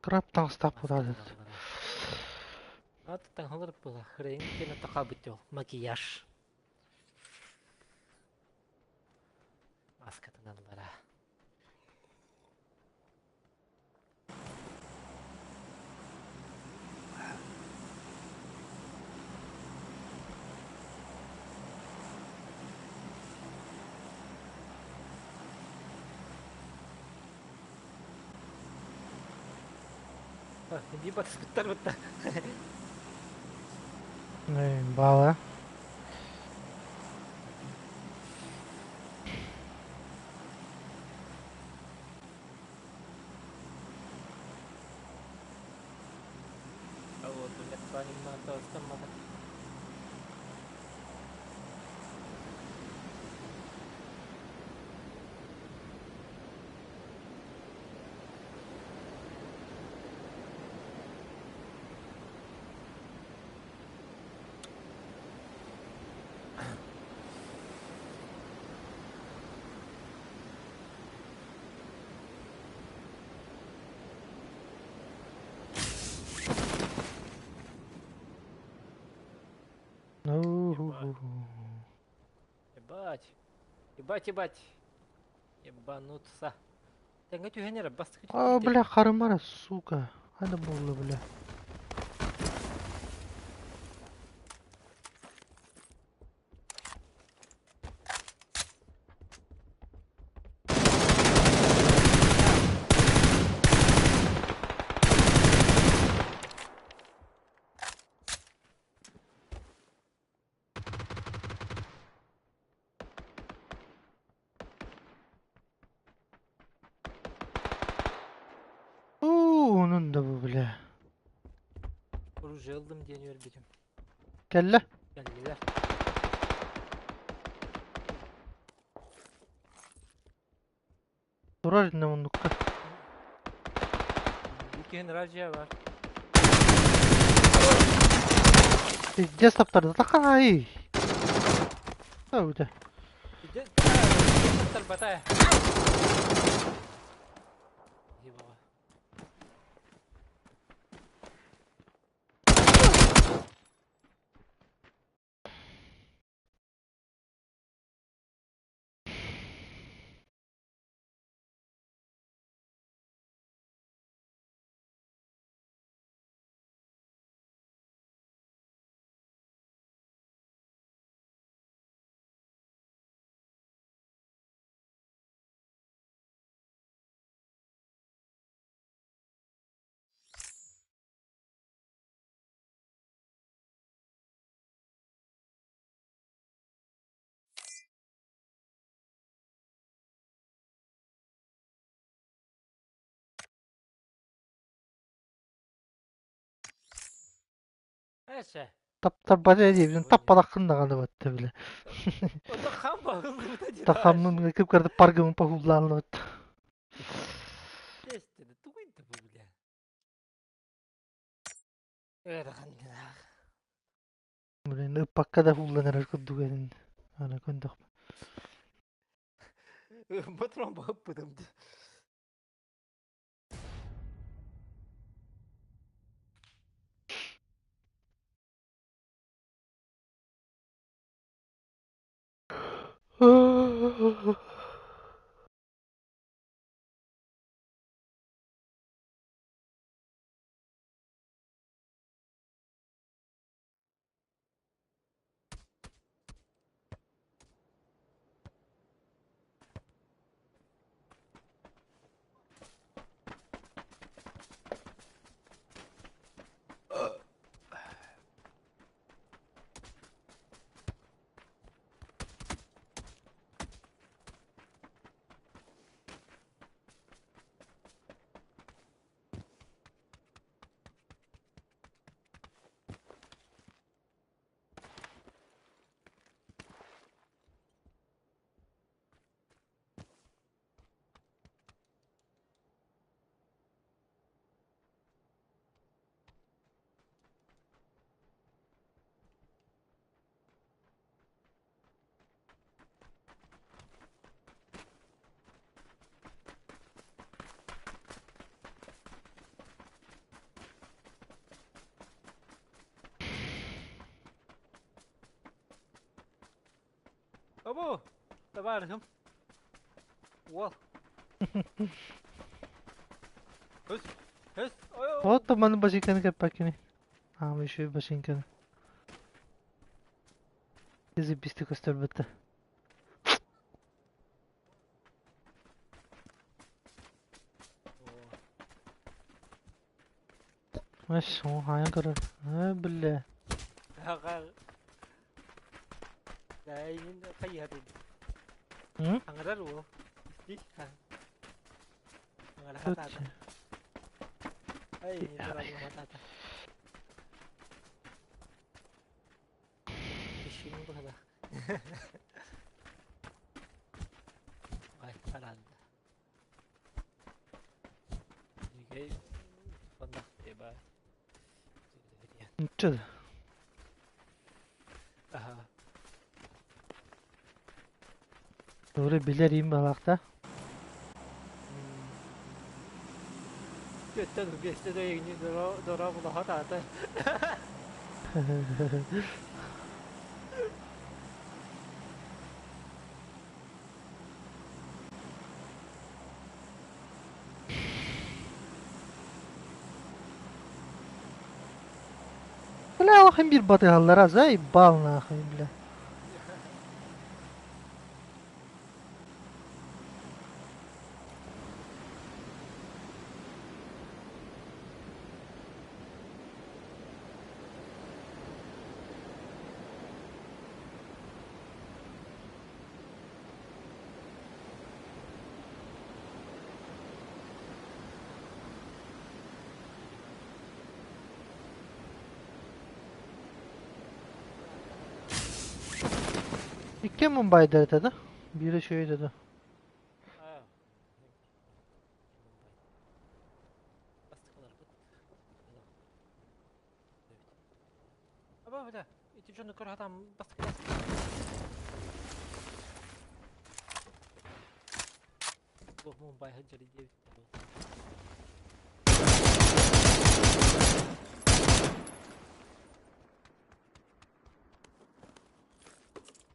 Краб таҥастаах буолаат. Ат таҥалар була. Хырайын киэнэ тахабыт ол макияж. Маскатын аллара. Биир батыспыттар бытта. Баала. Ебать. Ебать, ебать. Ебануться. Тэҥҥэ түһэн эрэ бастакы А, бля, харымара, сука. Ада буолла, бля. Уу, онун да бу, бля. Оружие ыллым диэн үөрбүтүм. Кэллэ. Кэллилэр. Турар инне муннукка. Иккиһин Раджия бар. Пиздец таптарды такай. Öyle. Пиздец таптарбата. Ебала. Эше. Таптарбата диэбитин таппалаххын даҕаны батта бile. Онно хам баһыллыбыта дии. Тахаммын кып кырды паргымын пахуллаанлыбыт. Тестеді, тугуйда бу бile. Ыарахан Блин, ыппакка да хулланар курдук этин. Ана көндөх. Батрон баһыппытым. Або, табаарыһым. Уол. Hös, hös, Вот маны башинканы кэппэккини. Аама еще башинканы. Заебись көстөрбүттэ. Хаайан көрөр. Э, бля. М? Аҥарар уол. Исти. Аҥара хатаата. Ай, хатаата. Ишин быһыла. Ай, аранда. Үчүгэй фоннах Ничего. Аха. Doğru билэр им балакта. Өттөн бесте да егни дора дора була хатаата. Бля, алахым бир батыгаллар азай бал нахуй, бля. İki Mumbai dedi. Biri şey dedi. Ити дьону көр хатам бастыкылар. Бу Мумбай хаджары диэбит.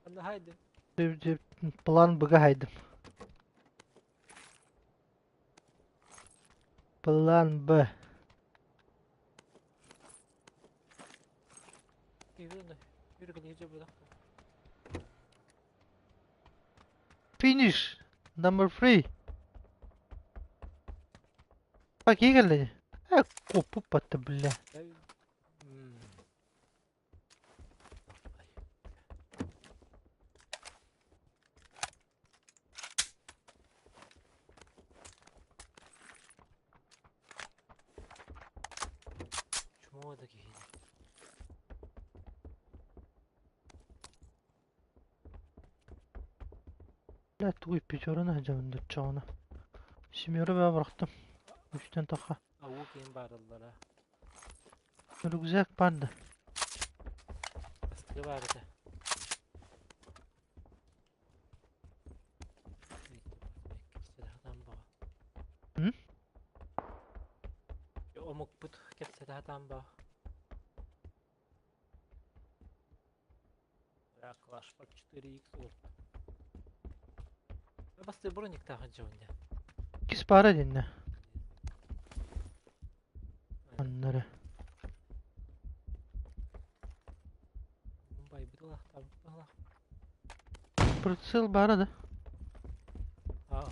Анна хайды. План Б хайдым. План Б. Finish. Number 3. Bak iyi geldi. E, kopup battı бля. Чмо да киһи. Бля, тугуй пятерына жамында чоғына. Семеры бә бырақтым. Үштен тақа. Ауы киин барыллара. Рюкзак панда. Бастыгы барыта. М? Омукпут кепсэтэ ба. Клаш 4x урт. Басты броник тагы жонда. Кис пара dinle. Onları. Мумбай бутылах там бутылах. Прицел бара да. Аа.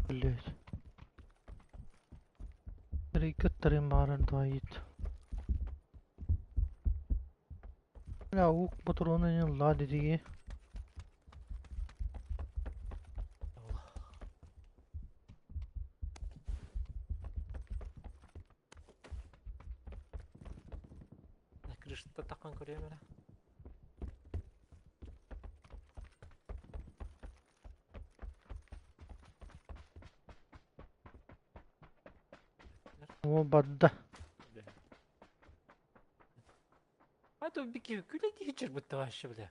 Блять. Рикаттарын баран двоит. Бля, ук патроны не лади диги. Крышта такан көрөмөрө. О, бадда. А то бики күле дичер бутта вообще, бля.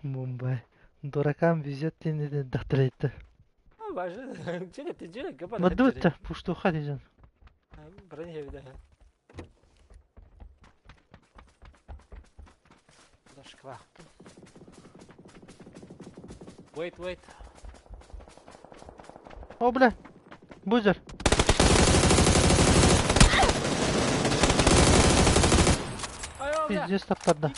Мумбай. Дуракам везет тени дохтрейта. А важно. Джеля ты джеля габар. Мадута, пуштуха дижен. Броня вида. Флешкалаахпын. Wait, wait. О, бля! Бузер! Пиздец таптарда.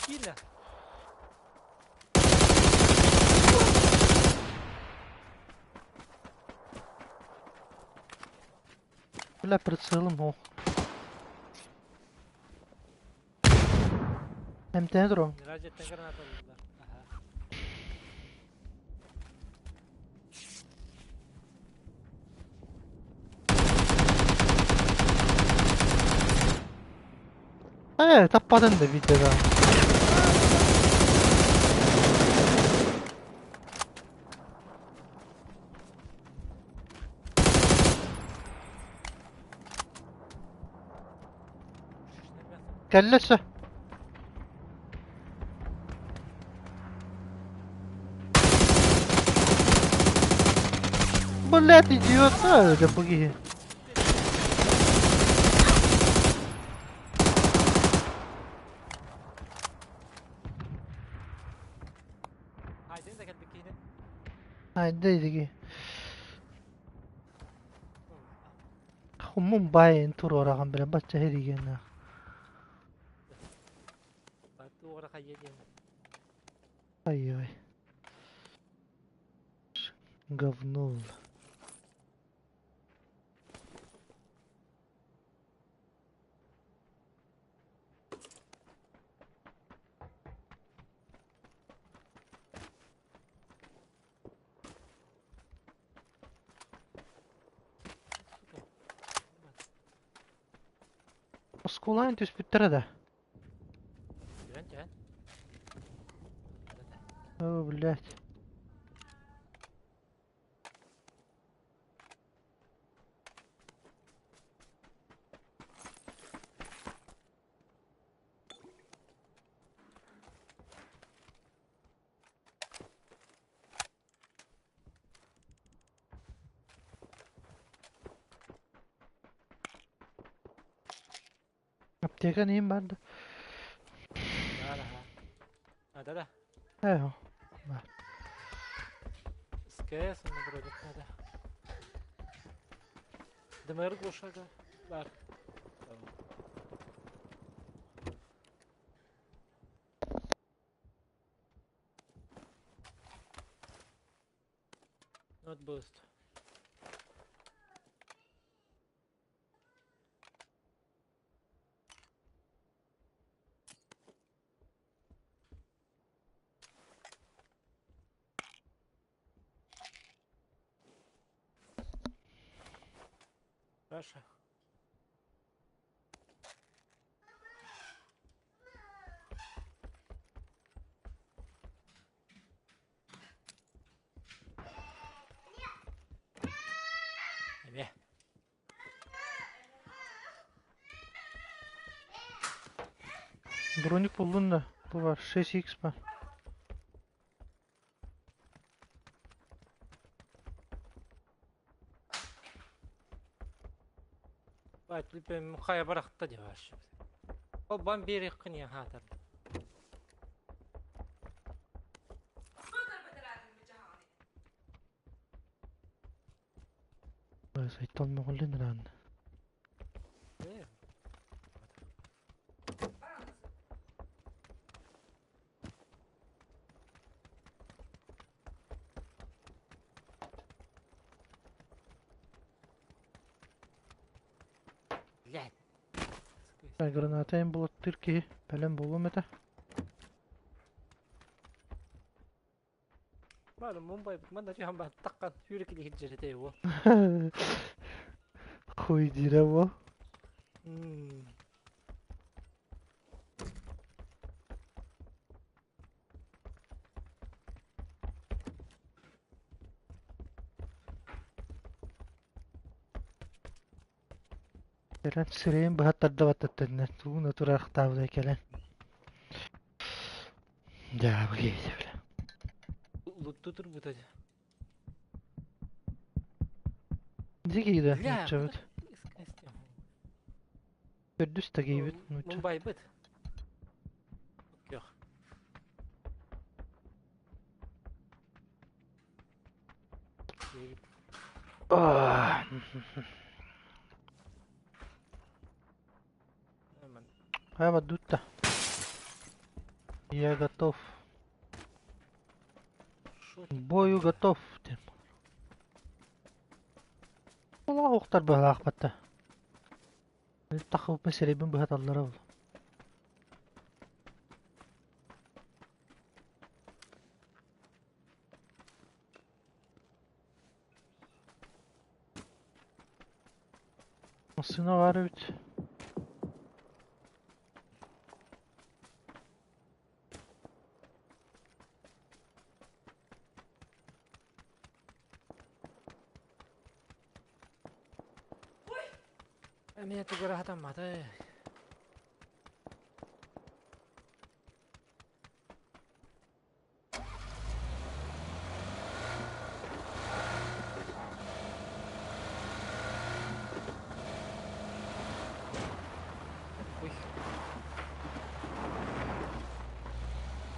Бля, прицелым ох. Эмтэни туруом. Мираж граната ылла. Аха. Э, таппатын да видеода. Кэллэ өссө. Блядь, идиот, а, это буги. Айда диги. Хуммун баайын туруораҕын бile бачча хэригена. Ай-ой. Говно. Оскуолаан түспүттэрэ да? Түһэн-түһэн. О, блядь. Аптека нейм бар да? А, да-да. Э, бар. СКС на вроде надо. ДМР глушага. Бар. Not boost. Раша. Эме. Броник буллун да. Бу бар 6x бар. Хайа барахта деваш. Ол бан бери кыня хатар. Сайтон моголлин ран. Блядь. Граната булаттыр ки бэлэм буолуом этэ. Бары Мумбай манна түһэн баар таххан сүүрэ кили сылдьар этэ уол. Хуй диирэ буол. Кэлэн сирэйин быһа тарда баттаттанна тууна тураахтаабыта кэлэн. Дьаабы киһитэ бля. Лутту турбута дьэ. Дьэ киирэ Бля, нууччабыт. Төрдүс да киирбит нуучча. Мумбайбыт. Yok. Диэбит. Хайа дутта. Я готов. К бою готов. Улаҕа ухтар быһалаахпатта. Тахыбыппын сирэйбин быһаталлара ол. Массыына баар эбит. Эмиэ тугу хатаммата.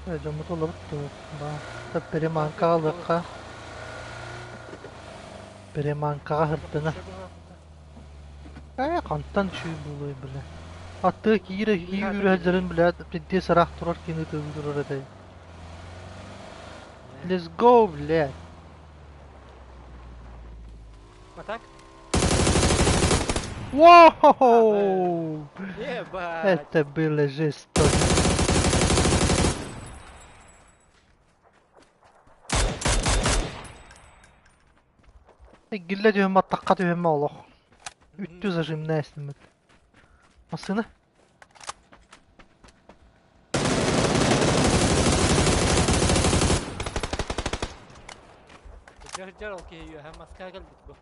Ой. Дьоммут олорбут дуу? Переманкаҕа ылыахха. Переманкаҕа сырдына. Ээ, хантан үчүгэй буолуой, бля. Аттыга киирэ киирэ сылдьарын блядь, пиздец ыраах турар киһини ытыалыы турар этэй. Let's go, блядь. А так? Воу! Ебать! Это было жестоко. Гиллэ түһэн баттахха түһэммэ олох. Үттү зажимная эстиммит. Массыына? Дьар-дьар ол киһи үөһэ маска кэлбит бу.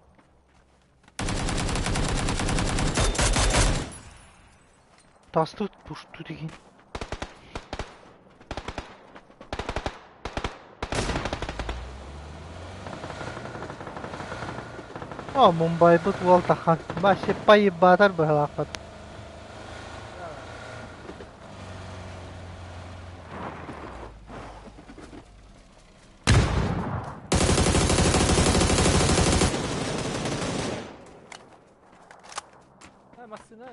Тастыт пушту деген. О, Мумбайбыт уол тахан. Вообще поебатар быһалаахпыт. Массыына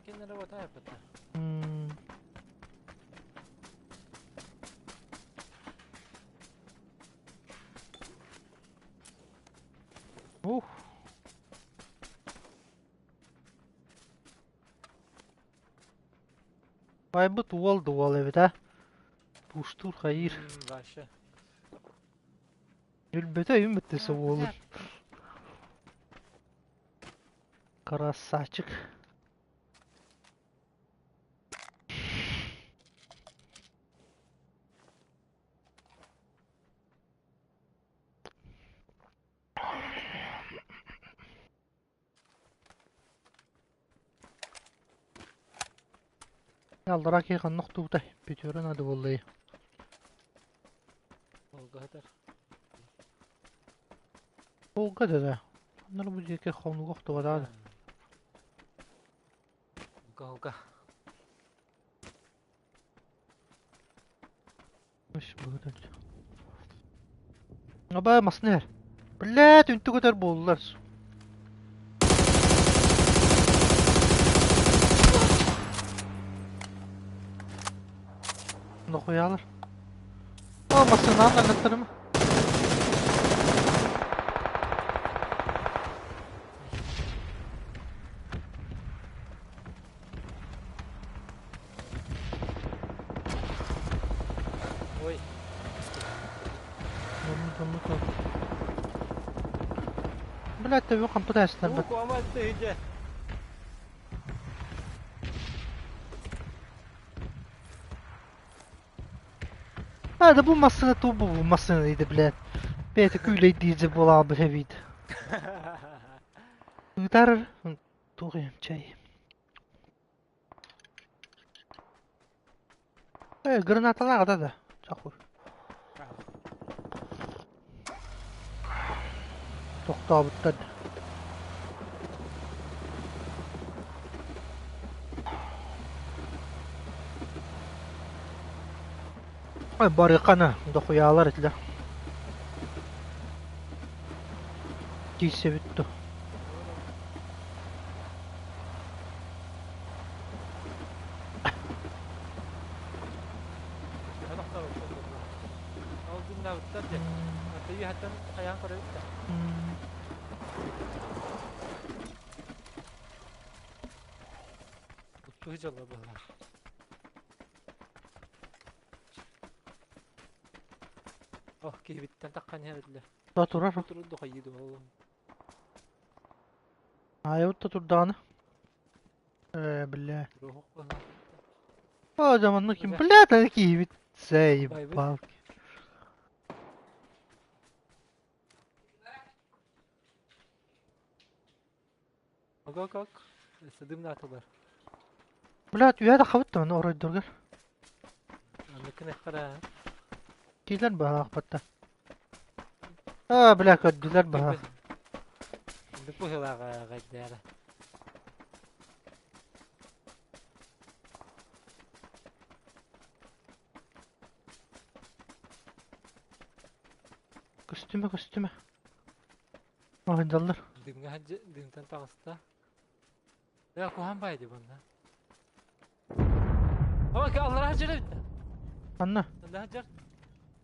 кинилэр работает. Ух. Байбыт уол да уол эбит а. Пуштур хайыр. Вообще. Өлбөтө өйүм уолун. Красавчик. Аллара киһи ханна охтубутай? Пятеро надо буоллай. Волгатар. Волга да. Ханна бу диэки хонуга охтубатаа да. Волга, Волга. Үс быһытын. Аба массыына. Блядь, үнтү көтөр буоллар. Нохуялар. О, массыынаны аннаттарым. Ой. Оннук, оннук. Блядь, төбө хампыта эстэр. Уу, тыйдэ. А, да бу массыына туу бу массыына дейді, блядь. Бэйэтэ күүлэйдиир буолаабыт эбит. Ыытар туох чай. Э, гранаталаах да да. Чахур. Тохтообуттар. Ой, барыхана дохуялар этилэр. Киирсэбит дуо? Ол дыннабыттар дьэ. Аты хайаан көрөбүт да. Туһу дьолло буолла. Ох, киһибиттэн таххан иһэр Да турар. Турur дохайыы дуо. Аайабыт да турдаҕына. Ээ, бля. Туруох О, дьэ маннык ким, блядь, аны киһибит. Заебал. Ого как? Сыдым наатылар. Блядь, үһэ таххабыт да маны оройдоргар. Анныкын эххара. Киилэр баһаахпатта. Аа, бля, көрдүлэр баһаах. Инdik быһылааҕа гайдара. Көстүмэ, көстүмэ. Оһындаллар. Дымҥа дымтан таҕыста. Я куһан байды bunlar. Ama Allah'a hacer bitti. Анна, Allah'a hacer.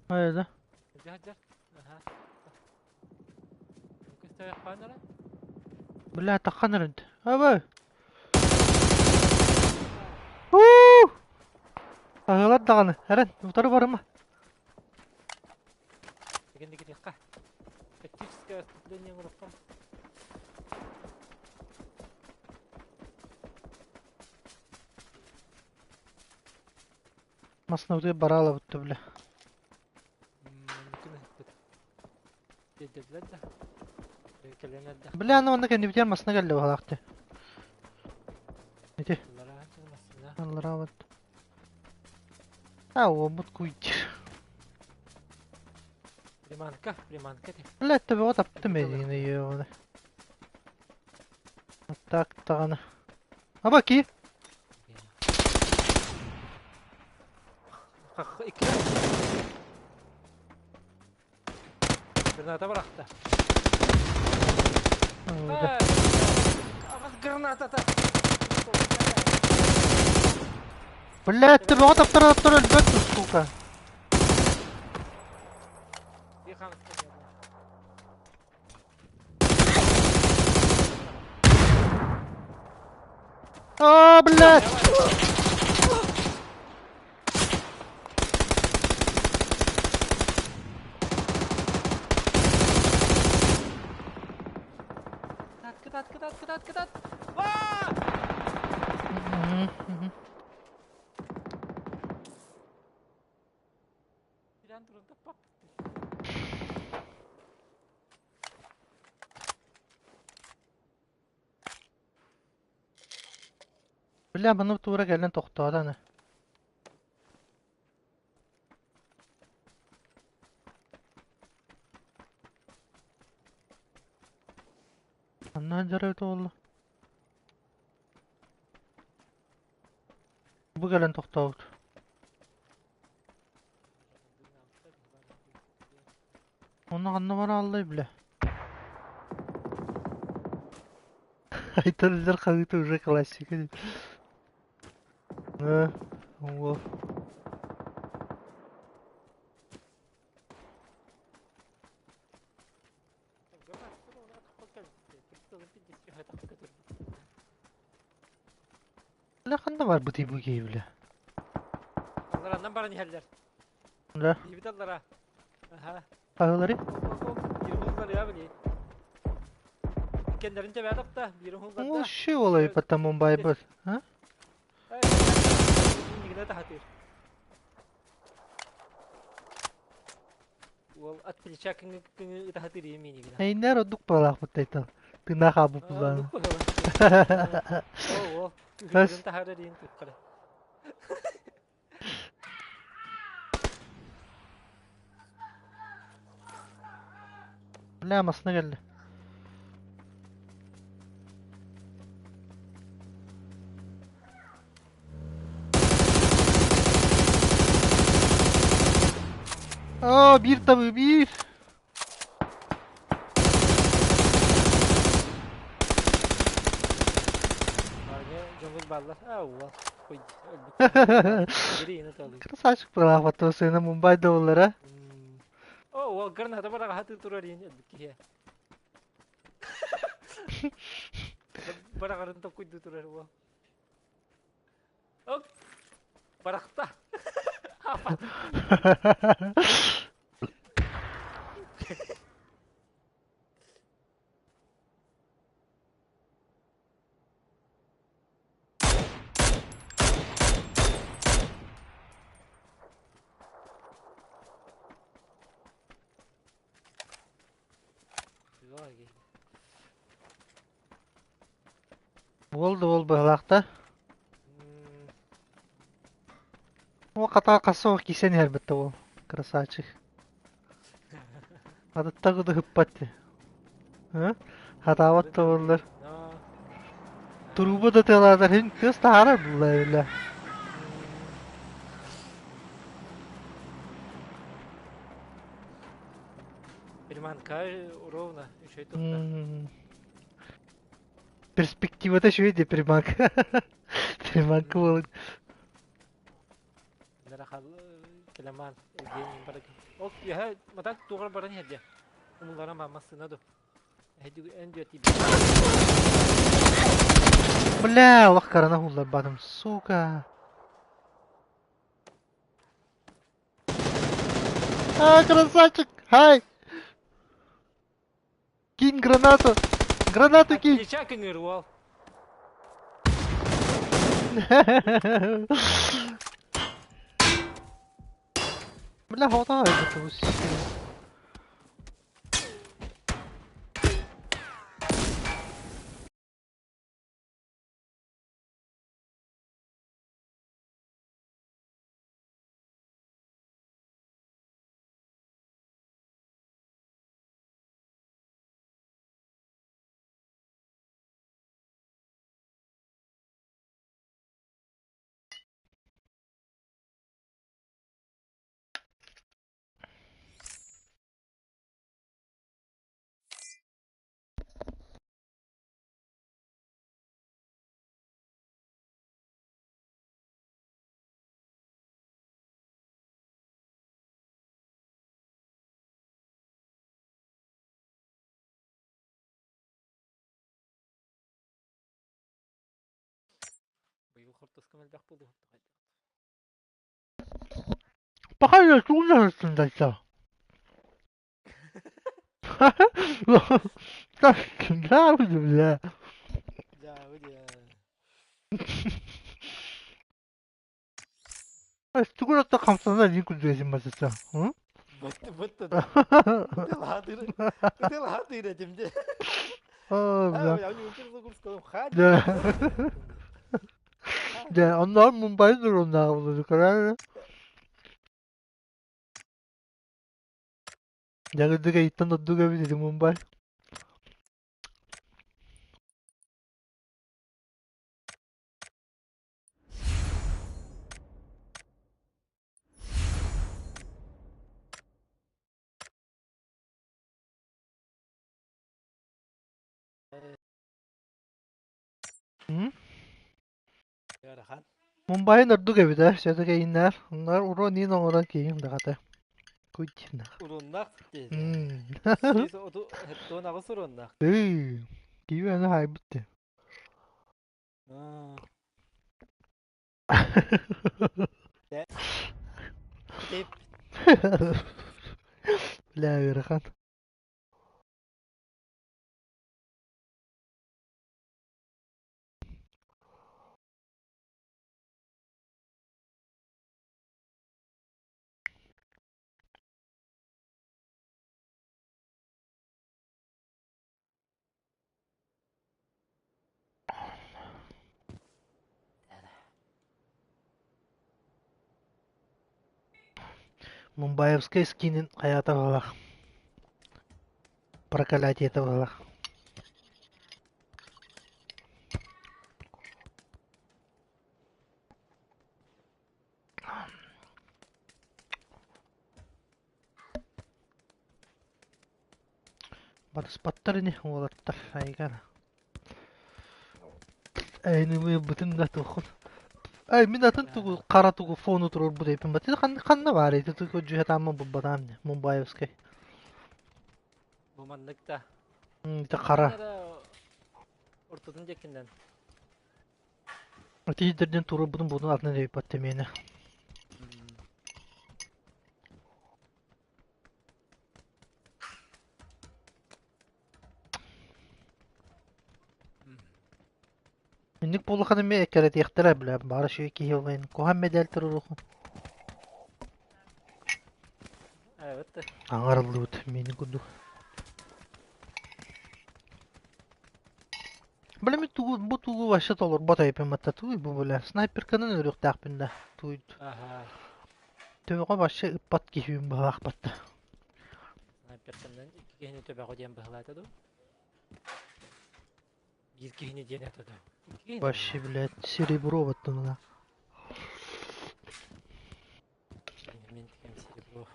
хайда? Hacer. Aha. Көстө ханара. Бля, таххан эрэнт. Абай! Уу! Аһылар даҕаны, эрэн, утары барыма. Дегенде кетекка. Тактическое отступление уруккам. Масына бараалабытта, бля. Мүмкүн дедилер да. Келенер да. Бля, аны онно кэннибитигэр масына кэллэ баһалаахты. Ити, аллараабыт. А, уоммут куйдир. Приманка, приманка. Бля, төбөҕө таптым эдиини йоҕуна. Так даҕаны. Аба ки? Икки. Граната бырахта. Граната. Бля, төбөҕө таптара таптара өлбөт, сука. А, блядь! Кытат, кытат, кытат, кытат. Бля, маны туура кэлэн тохтооданы. Анна жарайт буолла. Бу кэлэн тохтообут. Онно ханна барааллай, бля. Айталлар хаһыыта уже классика. Э, вот. Бля, ханна бар бу бу киһи, бля. Аллараннан баран иһэллэр. Да. Бит аллара. Аха. Хаһылары? Биир я били. Кеннерин тебә тапта, биир Ну, хулларда. ши олай потому байбыт. А? Нигде тахатыр. Ол от плеча кыңы тахатыр емени гына. Эйнер одук балаах буттайтал. Тына хабы булан. О, о. Күрүн тахары дейин туткара. Бля, масына келди. Aa, bir tabii bir. бааллар. Аа уол. Хуй өлбүт. Гириини талыы. Красавчик права сына Мумбай доллара. О, уол граната бараҕаһа турар иин өлбүт киһи. Бараҕарын токуйду турар уол. Оп! Барахта! Уол да уол быһалаахта. О, хата хасо кисэн иһэр бытта уол. Красавчик. Атыттар куду ыппат. Хатаабат да буоллар. Туруба да тыалаатар иһин тыас таһаарар булла эбилэ. Приманка ровно, үчүгэй тутта. Перспективата үчүгэй дии приманка. Приманка буолан. Келеман, Евгений барыгын. Ол үөһэ матак тугар баран иһэрдэ. Умулларан ба массыына ду. Эн дүө тиийбит. Бля, олох карана хулларбатым, сука. А, красавчик! Хай! Кинь гранату! Гранату кинь! Отлича кыҥыр уол. Бля, хватает этого. Быйыл хортуска мэлбэх буолуо. Пахай тугун дайса. Да, бля. Дьаабы дьэ. Тугун отто хамсанар дии курдук басыса. Бытты бытты да. Ытылаатыр этим де. А, бля. Да. Да, онноор Мумбай дуруннааҕы булду көрөр. Дьагырдыга иттэн ордук эбит ити Мумбай. М? Ыарахан. Мумбайын ордук эбит ээ, все-таки ииннээр. Онноор уруон иин оҥорон киһим даҕата. Куйтинах. Уруннах диэн. М. Хеттон аҕыс уруннах. Ыы, киһи аны хаайбыт дии. Тип. Бля, ыарахан. Мумбаевскай скинин хайаата баҕалаах. Прокалятиета баҕалаах. Батыспаттар ини уолаттар айгар. Эйнimi бытын да тухун. Ай мин атын тугу хара тугу фону турар бу дейпин бат. Ханна ханна бар ити тугу жуһатаамма буббатаам не Мумбаевскай. Бу маннык да. Ити хара. Ортотун деккинен. Ити дерден турар бутун бутун атын дейпат темени. Инник буоллахына эмиэ эккирэтиэхтэрэ бля баара үчүгэй киһи буолайын куһаҕан мэдээлтэр туруоруоххун Evet. Аҥарыллыбыт миэнин курдук. Бля мин тугу бу тугу вообще толорбот эбиппин батта тугуй бу бля снайперканан өлүөхтээхпин да тугуй Аха. төбөҕө вообще ыппат киһибин быһалаах батта. Снайперканан икки киһини төбөҕө диэн быһалаата дуу? Биир киһини диэн этэ дуу? Икки киһини Вообще быһалаата. блядь серебро баттаныла. Мин тикэм серебро олохтоох.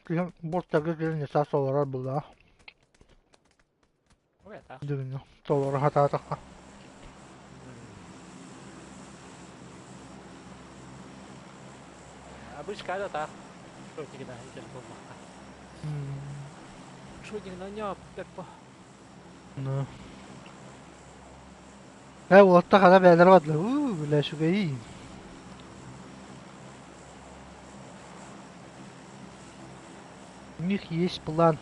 Киһим бортарга кэлэн саас олорор буллаах. Ой, атаах. Дүгүнү толоро сатаатахха. Обычка да таах. Шотигина итер буолбакка. Шотигина ньоп пеппо. Ну. Ээ уолаттар хара бэйэлэрэ бардылар. Уу, бля, үчүгэйиин. У них есть план.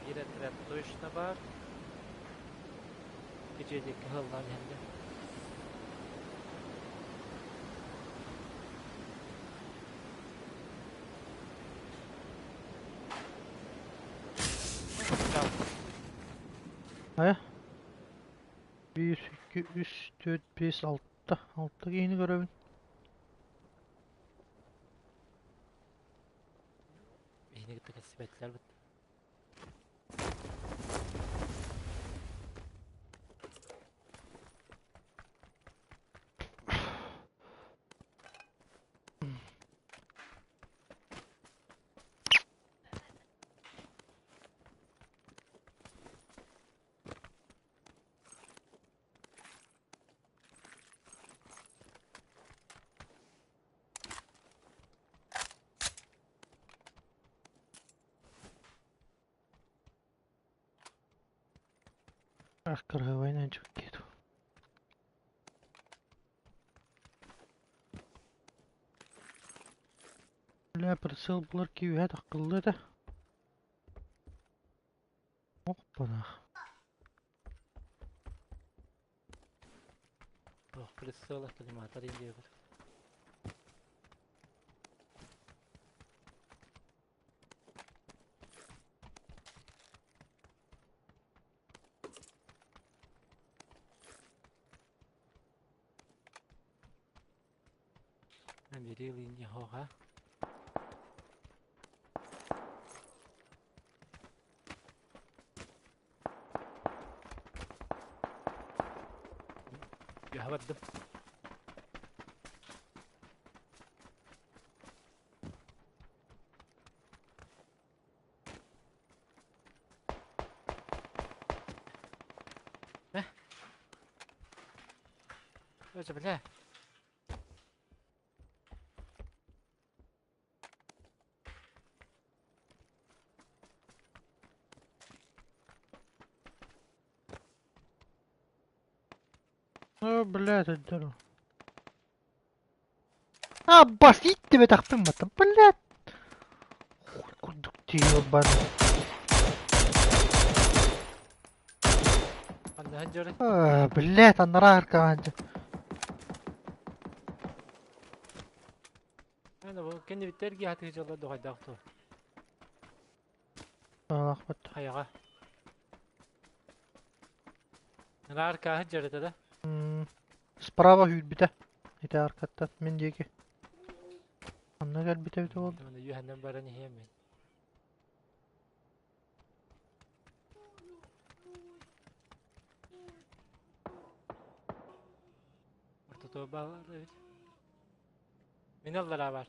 Биир отряд точно баар. Икки кыһыллаан иһэллэр. Хайа? 1, 2, 3, 4, 5, 6. 6 киһини көрөбүн. Биһини кытта кэлсибэтилэр бит. Ах, кыргыбайынан чүккет. Бля, прицел булар киүһэ таххыллы этэ. Оппанах. Ох, прицел коллиматор диэбит. Набери линии хога. Я бардым. Э? Өчө бля. О, блядь, это... А, бас, тебе тахпын баттым, блядь. Хуй курдук тиийэ Аннаһын дьорой. А, блядь, анараа аркаан. Аны бу кэннибиттэр киһи дьоллор дохайдаах ту. Алахпат. Хайаҕа. Аркаһы дьарыта да. Справа сүүрбүтэ. Ити аркаттан мин диэки. Онно кэлбитэ эбитэ буолла. Үөһэннэн баран иһиэм мин. Ортотугар бааллар эбит. Мин аллараа бар.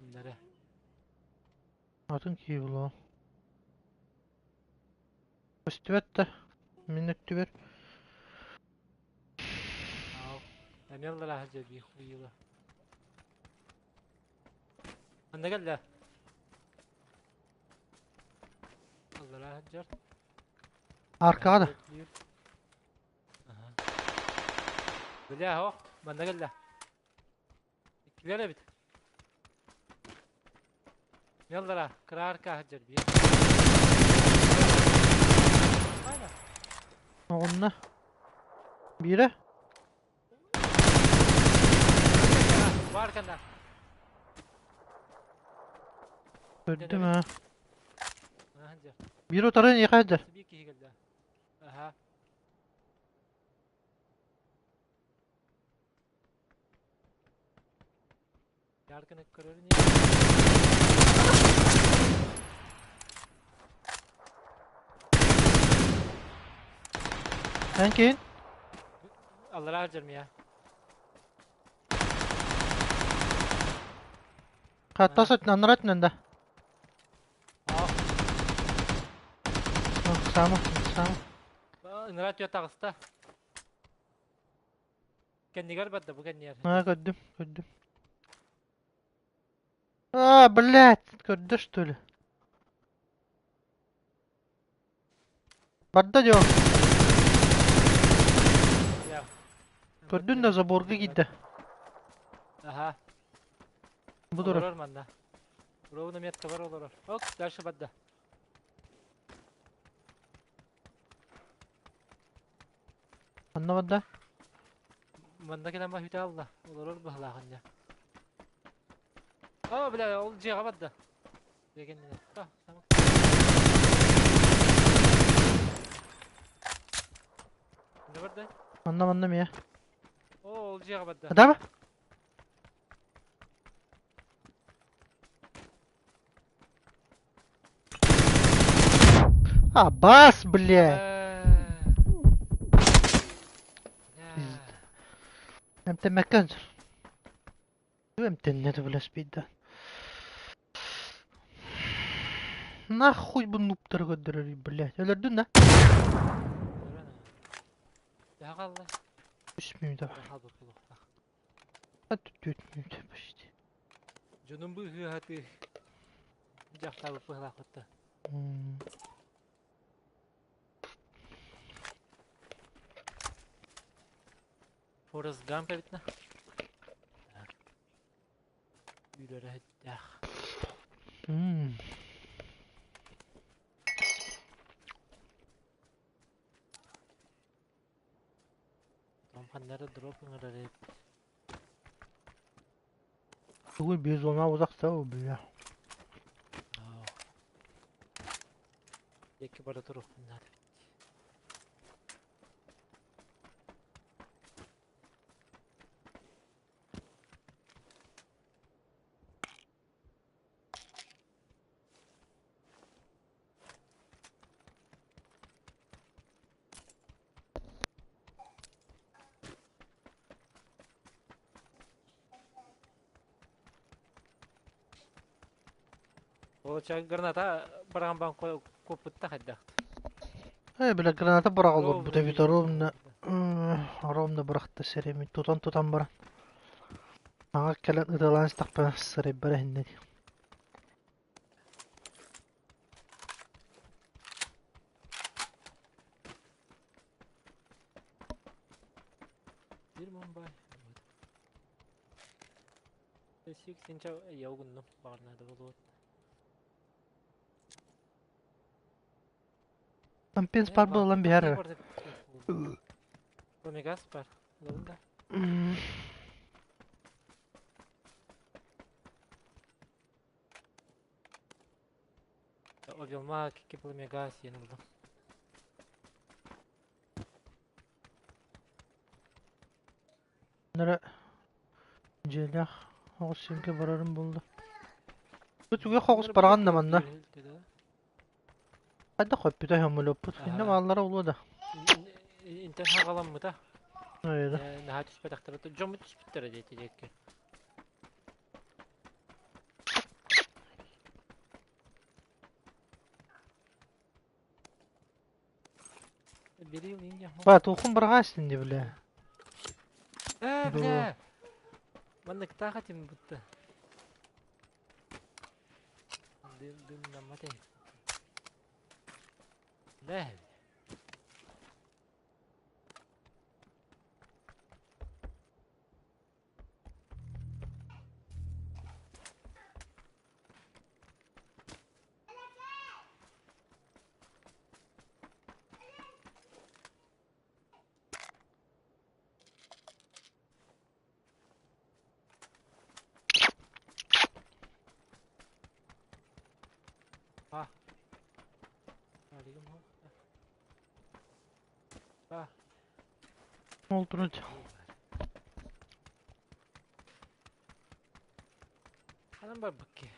Аннара. Атын киһи булуо. Көстүбэт да. Мин өттүбэр. Ау. Эмиэ аллараа сылдьар биир хуйла. Анна кэллэ. Аллараа сылдьар. Аркаҕа да. Бля, ох, манна кэллэ. Иккилэр эбит. Яллара, кыра арка сылдьар биир. Оҕунна. Биирэ. Бар кanda. Көрдүм ha. Биир утары эйиэхэ сылдьар. Биир киһи кэллэ. Аха. Ярканы көрөр Эн киин? Аллараа сылдьар мия. Хаттас аннара өттүнэн да. Саама, саама. Ыҥыра түө таҕыста. Кэннигэр барда бу кэннигэр. Аа, көрдүм, көрдүм. А, блядь, көрдө что ли? Барда дьон. Көрдүн да заборга киирдэ. Аха. Бу турар. Олорор манна. Ровно метка бар олорор. Ок, дальше барда. Манна барда. Манна кэлэн баһыыта алла. Олорор быһалаахын дьэ. О, бля, ол дьиэҕэ барда. Дьиэ кэннинэ. Манна барда. Манна манна мия. О, ол дьиэҕэ барда. Адаба? А, бас, блядь! Эмтэммэккэ эмтэннэ бля спидда. Нахуй бу нубтары көрдөрөр, блядь. Өлөрдүн да? Үс мүнүүтэ бар. 4 мүнүүтэ почти. Дьонум быыһыахаты дьахтаабыт быһалаахпытта. Форест Гамп эбитнэ. Үүрэрэ һиттээх. Том ханнары дроп ыҥырар эбит. Тугуй безумно узакта бля. Диэки бара туруохпун наада эбит. Ол граната баран бан куоппутта хайдах. Э, бля, граната быраҕыллар эбит ровно ровно бырахта сирэми тутан-тутан баран. Аҥа кэлэн ыталаан истэхпинэ сырайбар иһиннэ дии. Бир Мумбай. Сик синча яугунну баҕарнаада болуот. Тампен спар буолан биһэр. Омегас бар. Ылабын да. Обилма кипл омегас диэн ыллым. Эрэ дьиэлээх оҕус сиргэ барарым буолла. Бу түгэх оҕус Оннор бараҕан били да манна. кыыл да. Хайдах көппүтэ самолеппут? Иннэ Аһа. бааллара буолуо да? Интэн хаҕаламмыта. Айда. Наһаа түспэтэхтэрэ. Дьоммут түспүттэрэ диэти диэки. Бери инде. Ба, туохун бараҕаас инде бile. Э, Дуо. бля! Манныктаах этим будто. Дым дымнаммат э. Да. А. А. Ол турар. Ханан барбыкки?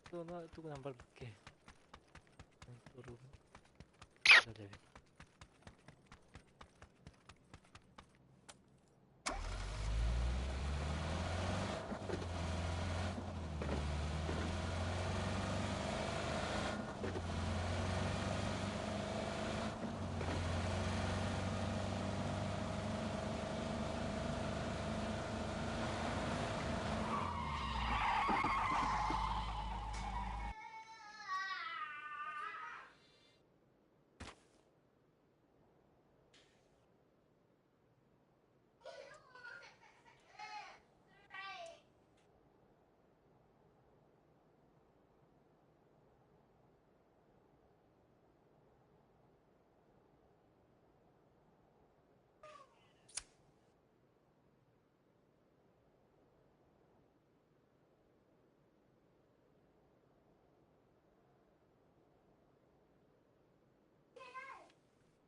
Тугунан тугунан барбыкки? Турубун. Эбит.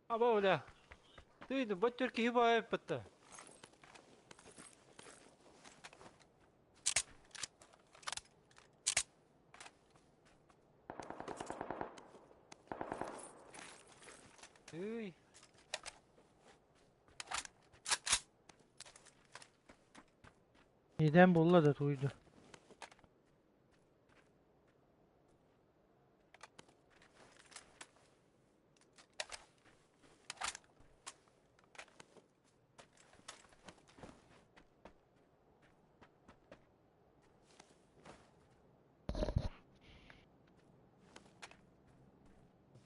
Аба бля. Ты баттер киһи баайыппытта. Ый. Neden буолла да тууйду.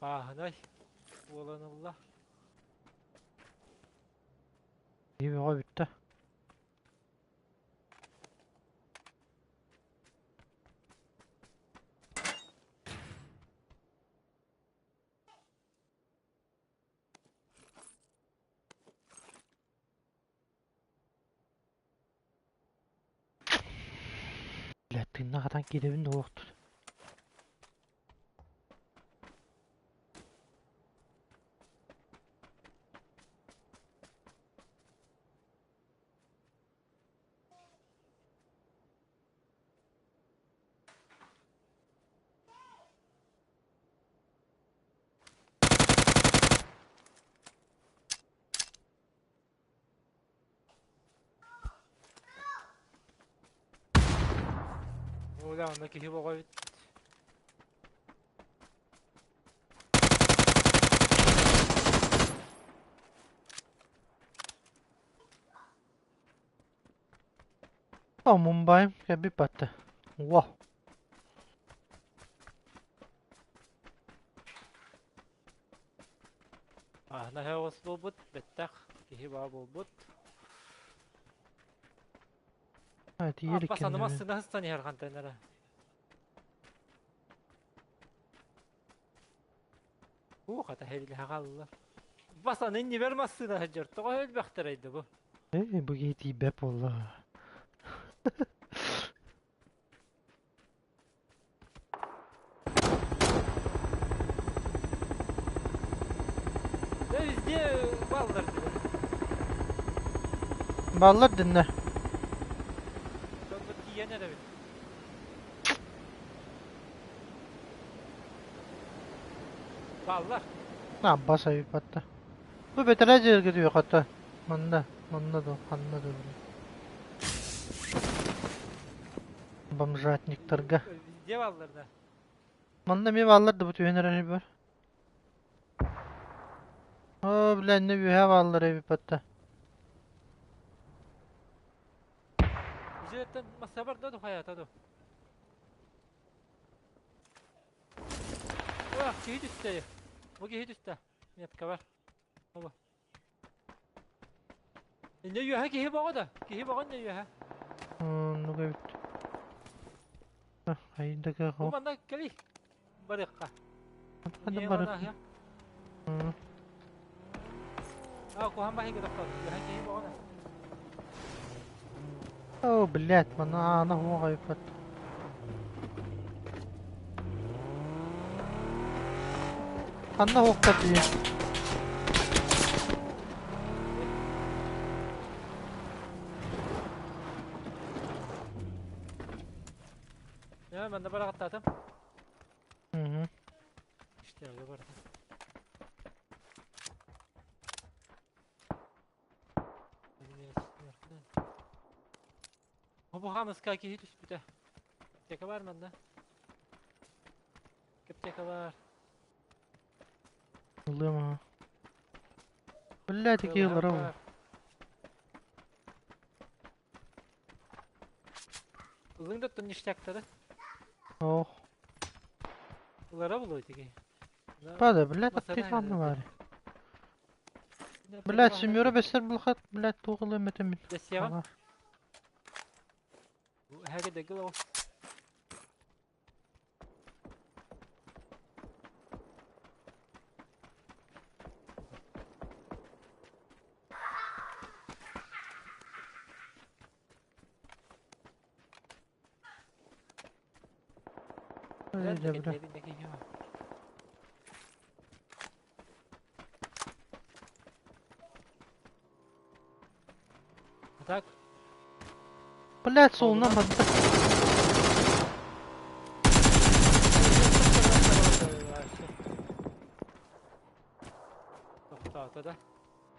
Бааһынай буолан ылла. Киһи бөҕө бүттэ. Бля, тыынна хатан киирэбин да уохтут. Оля, онно киһи боҕо эбит. О, Мумбай, кэби патта. Во. Ааһына оҕус буолбут, бэттэх киһи баа буолбут. А, тиийэр Аппа саныма иккеннэ. сына хыстан иһэр хантан эрэ. Уу хата хэбилэ хаалла. Бас аны иннибэр массыына сылдьар, тоҕо өлбөхтөрөйдө бу? Э, бу киһи тиийбэт буолла. Да везде баллар. Бааллар дэннэ. Дьонно тиийэн эрэбит. Бааллар. Абба сайыппатта. Бу бэтэрээ дьиэргэ түһүөххэ Манна, манна да, ханна да Бомжатниктарга. Везде бааллар да. Манна эмиэ бааллар да бу түһэн эрэр бар. Оо, бля, иннэ үөһэ бааллар эбиппатта. Бюджеттен масса бар да хайата ду. Ах, киһи түстэ. Бу киһи түстэ. Метка бар. Оба. Инне үөһэ киһи боҕо да. Киһи боҕо инне үөһэ. Оннук эбит. Хайдага Бу манна кэлий. Барыахха. Ханна барыах. А, куһан баһыйга тохтоот. Үөһэ киһи боҕо да. О, блядь, мана аана хуоҕайпат. Ханна уохтар дии? Ээ, манна бараҕаттаатым. Мгм. Иштээгэ барда. Бу ханыска киһи түспүтэ. Аптека бар манна. Аптека бар. Ылыам аа. Блядь, такие ылара Ылыҥ да ништяктары. Ох. Ылара булуо тиги. Пада, блядь, аптеканы бар. Блядь, семеро бэсэр булхат, блядь, туох ылыам этэммин. Дэсиэҕим. Эһэгэ дэгил ол. Бля, бля. Так. Блядь, суолунан барда. Тохтоото да.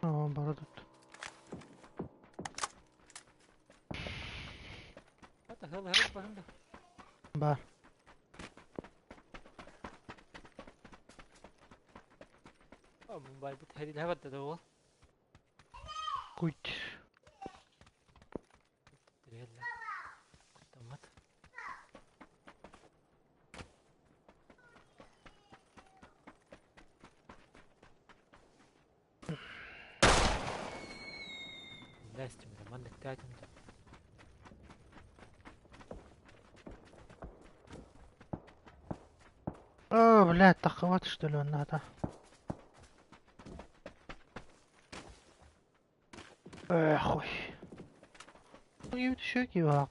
Оо, бара тут. Бар. Мумбайбыт хэрилэһэ барда да уол. Куйт. Куттаммат. Лэстим да манныктаатым да. О, блядь, таххыбат что ли оннаата. Эх, хуй. Еще киһи а?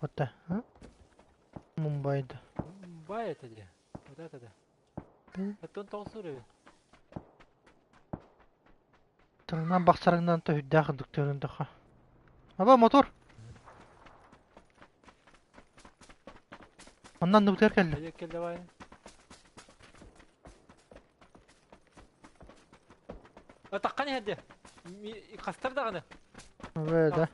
Мумбайда. Мумбай это де. Вот это да. Оттон тоҕус уровень. Тылынан бахсарыҥнан төһүрдээх кырдык төхө. Аба мотор. Оннан ныбытыгар кэллэ. Кэллэ баайы. Таххан иһэрде. Хастар даҕаны. Вэ да.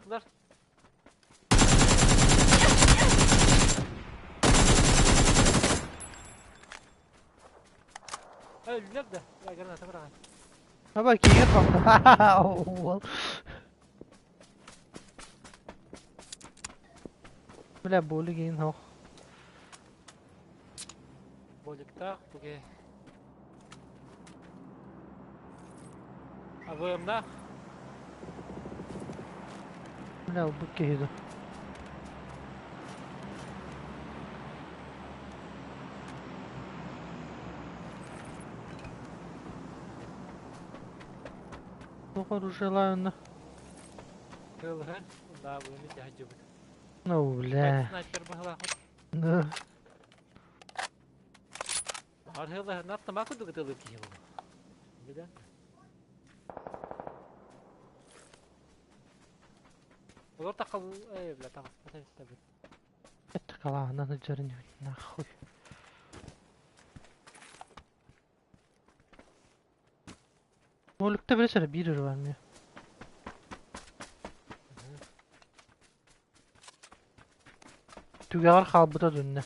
Өллөр да. Граната быраҕан. Аба киир бахта. Уол. Бля, боли гин хох. Боликтаах буге. АВМ-наах. Бля, ылбыт киһи да. Туох оружиелаах Кылыһан. Да, АВМ дьаһадьыбыт. Ну, бля. Снайпер баһылаах. Ну. Арыылаһын аттама курдук ытылыр киһи буолуо. Билэн. Олор тахал бля таҕыспата эбит. Это калаана сылдьарын нахуй. Ноликта билесere биир өрө бар мне. Түгэҕэр хаалбыта дунна.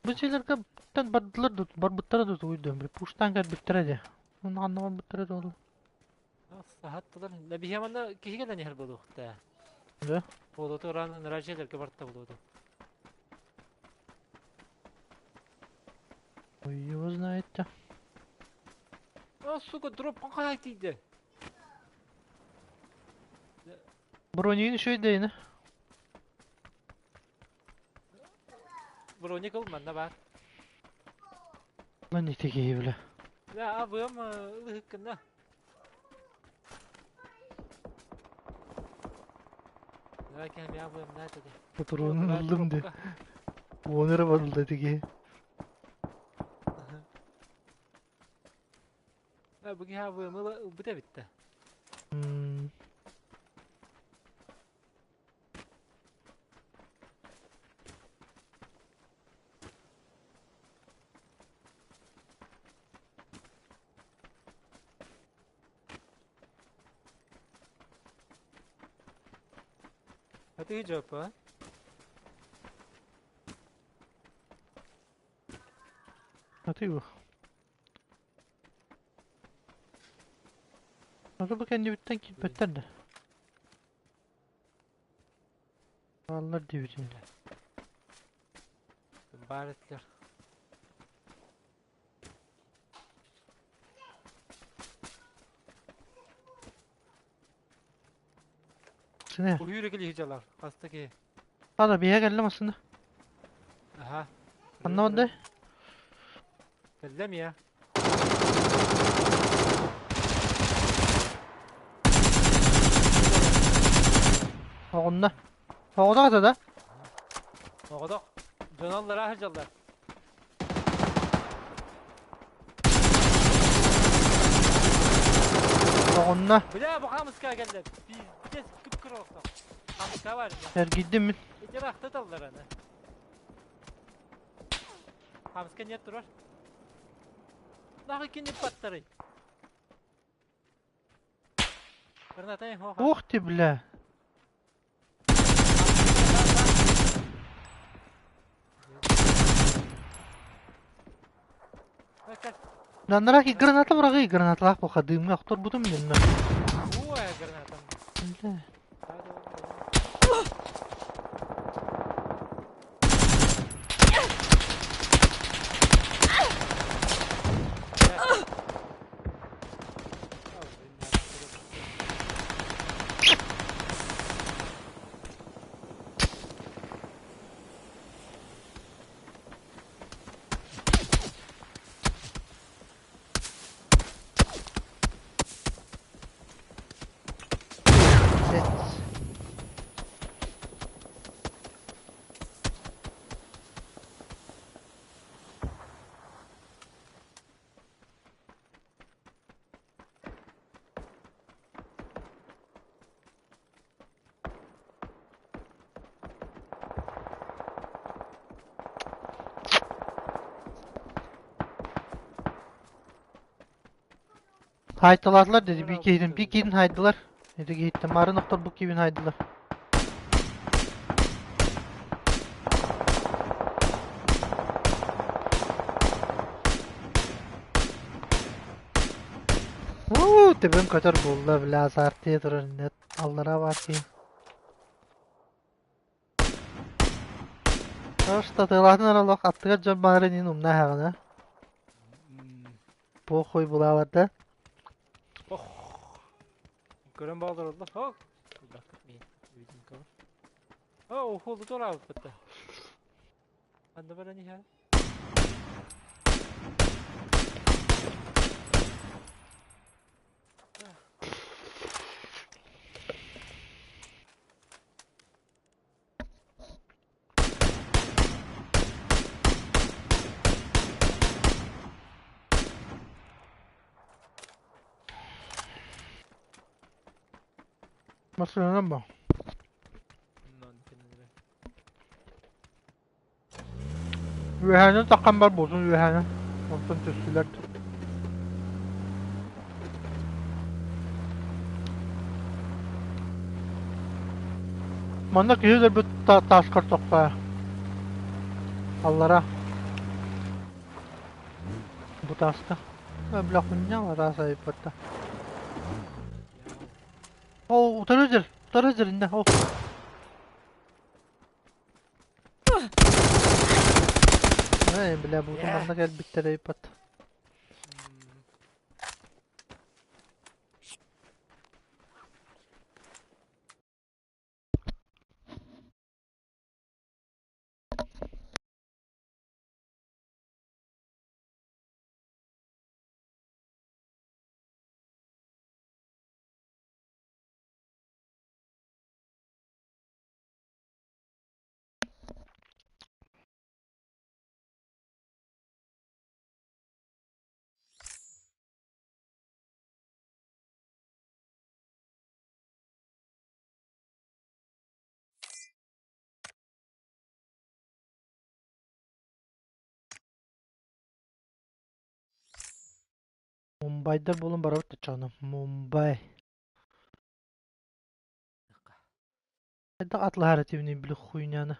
Бу силэргэ тэн бардылар ду барбыттара ду тугуйдуом били пуштаан кэлбиттэрэ дии. Уонна ханна барбыттара буолуо? Саһаттылар. Биһи манна киһи кэлэн иһэр буолуохтаа. Да? Буолуоту ран ражелерге барта буолуоту. Ой, его знаете. А, сука, дроп хаһай тиийдэ? Бронигин үчүгэй Броник ыл манна баар. Ман ити киһи бile. Да, абыам ылыһыккына. Давай кэм абыам да dedi. Патронун ыллым де. Уонера барылда ити киһи. Бу киһи абыам ылбыт эбит да. Хатыы жопа. Хатыы Аты бу кэннибиттэн киирбэттэр да. Бааллар диэбитим да. Баар этилэр. Сine. Уһүүрэ килиһи дьалар. Хаста киһи. Ада биһэ кэллим ассына. Аха. Ханна барда? Кэллем я. Оҕунна. Оҕодох ата да? Оҕодох. Дьоноллара сылдьаллар. Оҕунна. Бля, бу хамыска кэллэ. Пиздец кып-кыра олохтоох. Хамыска бар. Эргийдим мин. Ити ахтаталлар аны. Хамыска нет турар. Нахуй кинип баттарый. Граната хоха. Ух ты, бля. Нанараки граната быраҕыы гранаталаах буолха дыымҥа охторбутум иннинэ. Ой, гранатам. Бля. Пиздец. Хайталаатылар dedi bir киһитин bir киһитин хайдылар. Ити киһиттэн марын охторбут киһибин хайдылар. Уу, төбөм көтөр буолла, бля, азартия турар нет. Аллара баар киһи. Штатылаатын аралах аттыгар дьон баарын иһин умна аһаҕына. Похуй булааларда. Ох. Көрөн баалар Ох. О, ухулу тураабыппыт. Ханна баран иһэ? Массыынанан ба? Үөһээнэн таххан бар буолсун үөһээнэн. Онтон түстүлэр. Манна киһи өлөрбүт тааскар тохтоо. Аллара. Бу тааска. Бля хуйня араас айыппатта. Ол утары сир, утары сир иннэ. Ол. Эй, бля, бутун манна кэлбиттэр айыппат. Мумбайдар буолан барабыт да чоно. Мумбай. Хайдах атлаһар этибиний били хуйняны?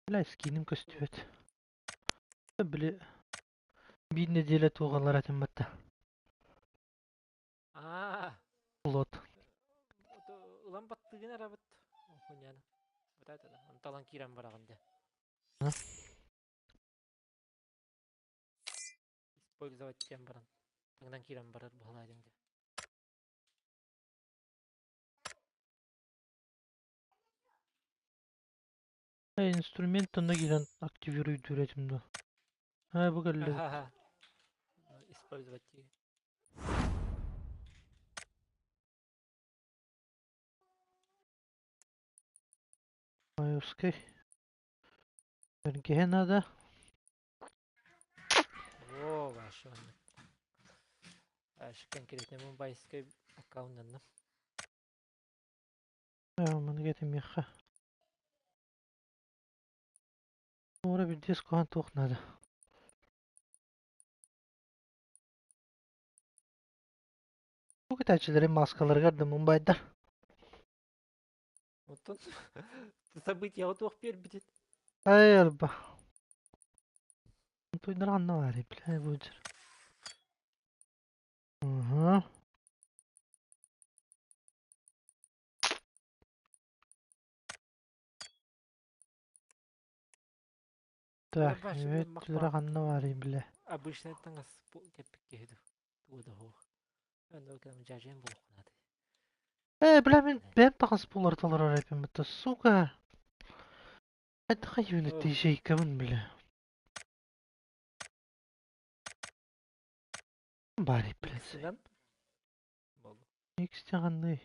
Бля, скиним көстүбэт. Били биир нэдиэлэ туоҕалар этим батта. Аа, Плот. Ылан баттыгын арабыт. Хуйняны. Онталан киирэн бараҕын дэ. Использовать диэн баран. Таҥнан киирэн барар быһалаадыҥ дэ. Инструмент онно киирэн активируйдуур этим дуо? Аа, бу кэллэ. Использовать дии. Маевский. Бэргэһэ надо. О, ваше онно. Конкретно мумбайскай аккауннанным. Маны кэтимиэххэ. Муора билдиэс куһаан туох надо. Бу кытааччыларын мааскаларыгар да мумбайдар. Оттон событияҕа туох биэрбитин? Ай, арба. Туйнар ханна баарый, бля, бу Угу. Так, өттүлэрэ ханна баарый, бля? Обычный таҥас кэппит киһи тугу да суох. Дьаажыан буолуоххунааты. Э, бля, мин бэйэм таҥас булар толорор эппин бытта, сука. Это хайвин ты ищейкабын, бля. Баарый, блядь. Икс ханный.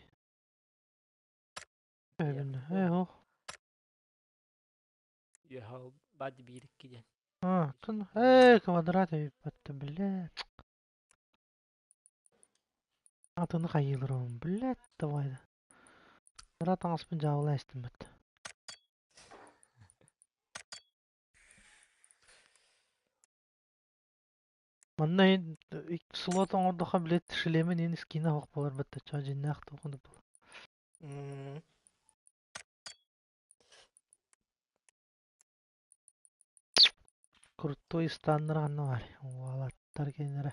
Э, ох. Бад биир икки диэн. А, тун, э, квадрат эбиппатта, блядь. Атыны хайыылар блядь, давай. Квадрат таҥаспын дьаабылаан истим бытта. Манна слот оҥордоххо, блядь, шлемин иин скина оһох буолар бытта, чоо дьиннээх туохуну була. Крутой станнар ханна баар? Уолаттар кинилэрэ.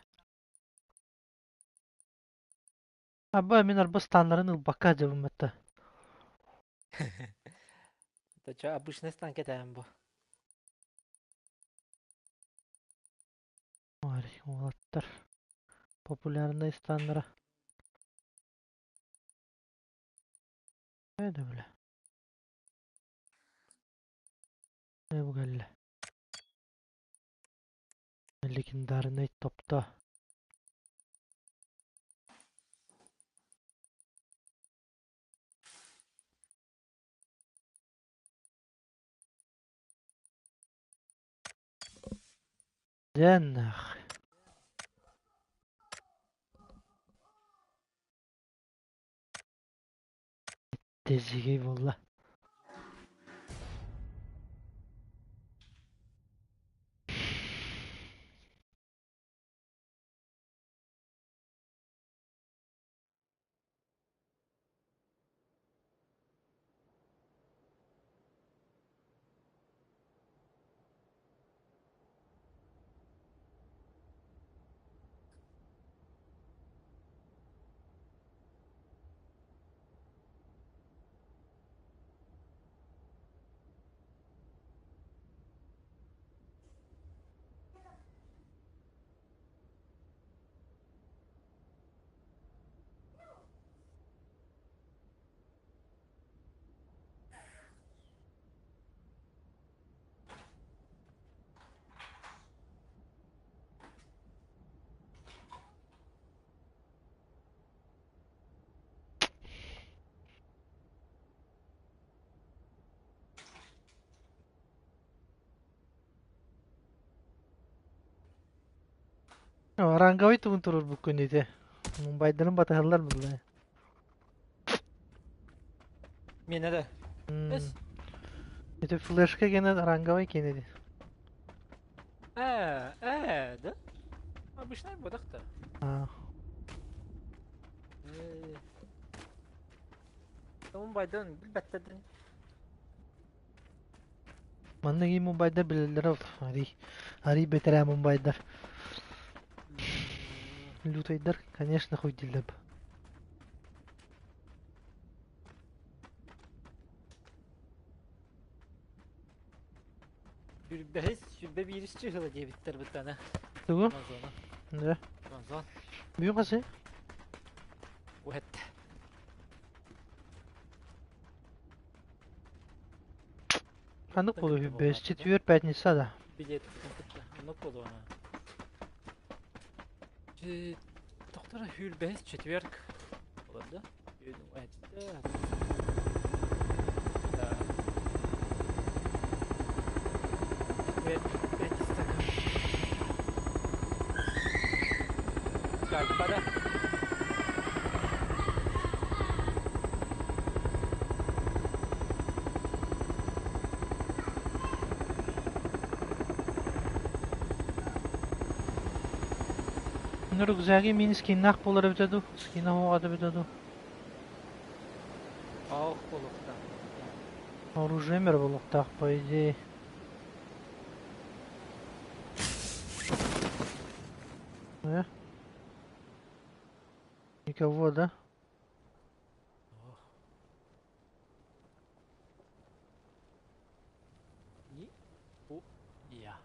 Аба мин арба станнарын ылбакка дьабым бытта. Это что, обычный стан кэтээн бу. Баар, уолаттар. Популярный станнара. Э да бля. Э бу кэллэ. Легендарный топто. Дьэ нах. Тезигей буолла. Ранговый тугун турурбуккун ити. Мумбайдарын батыһаллар булла. Миэнэ да. Эс. Ити флешка генен ранговый кенеди. Да? Обычный бодах-то. Мумбайдан билбэттэрдин. Манна кии мумбайдар билэллэр ол. Арий, арий бэтэрээ мумбайдар. Лютайдар, конечно, хуй диллэр. Сүрбэһис, сүрбэ биирис чыһыла диэбиттэр бытана. Тугу? Амазона. Да. Амазон. Бүгүн хасы? Уһэтте. Ханнык буолуо бэс четвер пятница да. Билет кытта. Оннук буолуо. Тохтора хүрбэһис четверг олорду. Этте. Да. Четверг, пятница. Так, пора. Рюкзаги мин скиннах буолар эбитэ дуу, скина оҕото эбитэ дуу. Ох, буолуохтаах. Оружием эрэ буолуохтаах по идее. Э? Никого, да? Ох. Ни, у, я.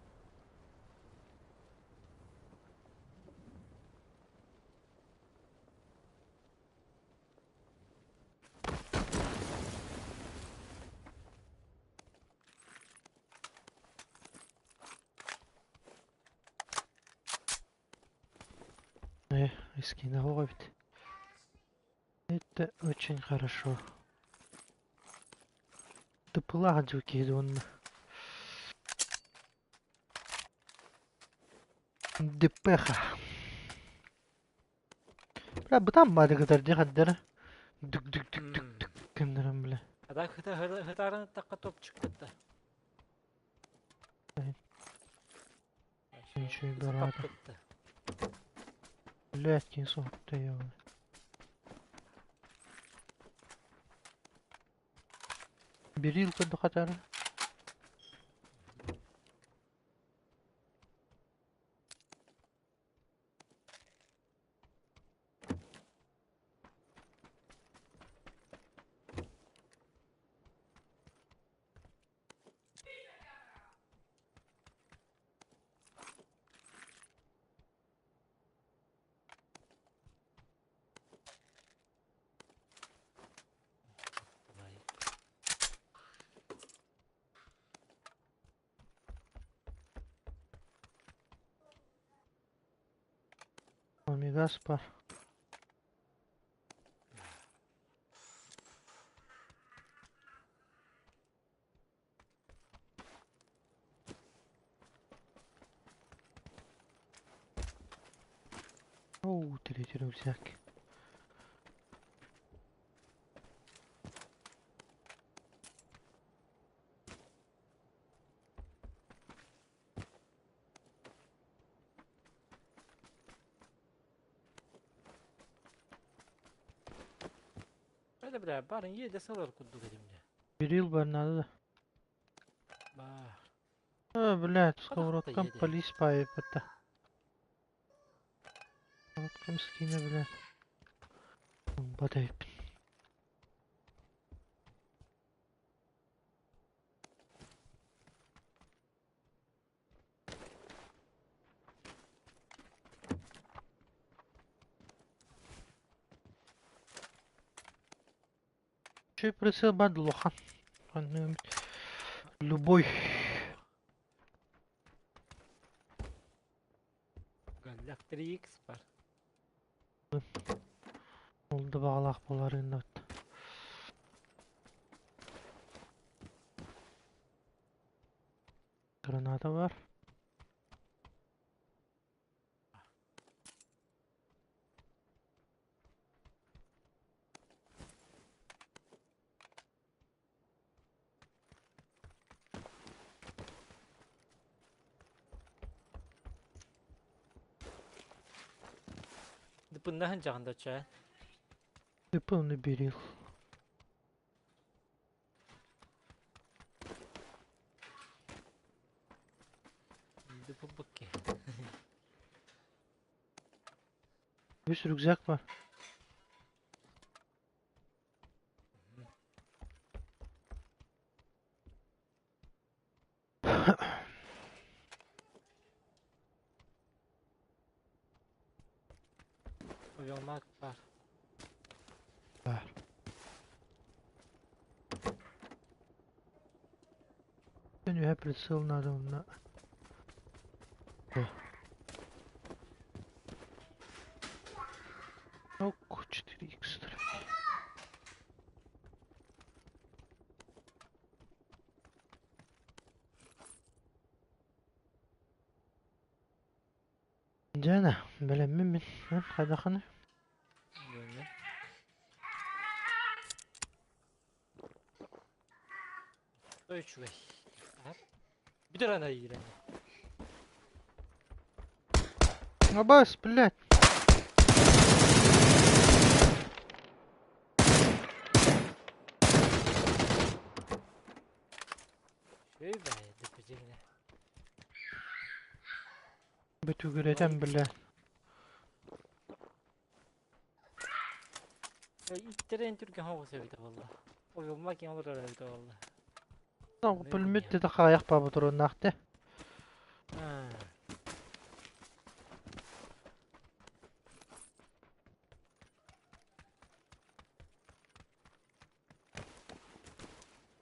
Скина эбит. Это очень хорошо. Тыпылаах дьыл уонна. Депеха. Бля, бытам баады кытар дии хаддара. Дүк-дүк-дүк-дүк-дүк кыннаран бля. А так хытарын таққа топчик кытта. Ничего барата. Блядь, не сотта ёбаный. Берилка духатара. Омегаспар. Оу, третий рюкзак. Хайда бля, барын иэдэ сылар курдук этим дьэ. Берил бар надо да. Баар. А, блядь, Хадахта сковородкам иэдэ. полис паайбыта. Сковородкам скина, блядь. Батайпын. Чүй прицел бар улахан. Любой. Галлах 3X бар. Ол да баҕалаах буолар Граната бар. Дыпыннаһын дьаҕында чаа. Дыппын берил. Дыппыкки. Үс рюкзак бар. Уйалмак бар. Бар. Үһэ прицел надо онно. Ок, 4х. Дьээнэ, бэлэммин мин. Эн хайдаххыный? Үчүгэй. Бүтэр ана иирэн. Абас, блядь. Үчүгэй баайы дыппыдьыгына. Бүтүгүрэтэн, блядь. Иттерен түргэн хоҕус эбитэ буолла. Ойулма киң олорор эбитэ буолла. Пулемет да хаайах баабы туруннаахте.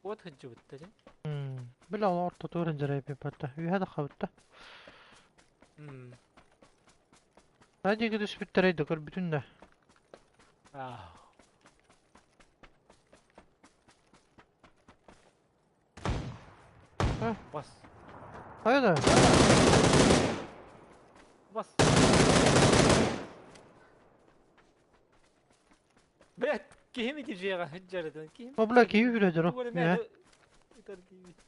Уот хыджыбытта дьэ. Бля, ол ортотугар дьарайбиппата. Үһэ да хабытта. Радига түспүттэрэй да көрбүтүн да. Бас. Хайа да? Бас. Блядь, киһим ити дьиэҕэ сылдьарытын киһим. О, бля, киһи үрэ дьоро. Ытар диибит.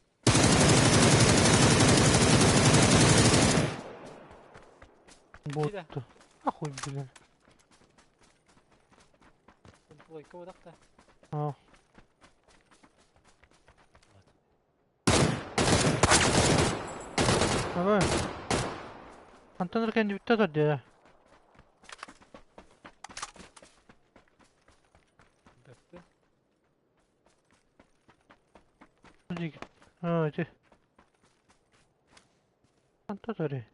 Буотtu. Ахуй, блин. Плойка бодахта. А. Давай. Антон эркен бүттэ дии. Бэппин. А, ити. Антон тари.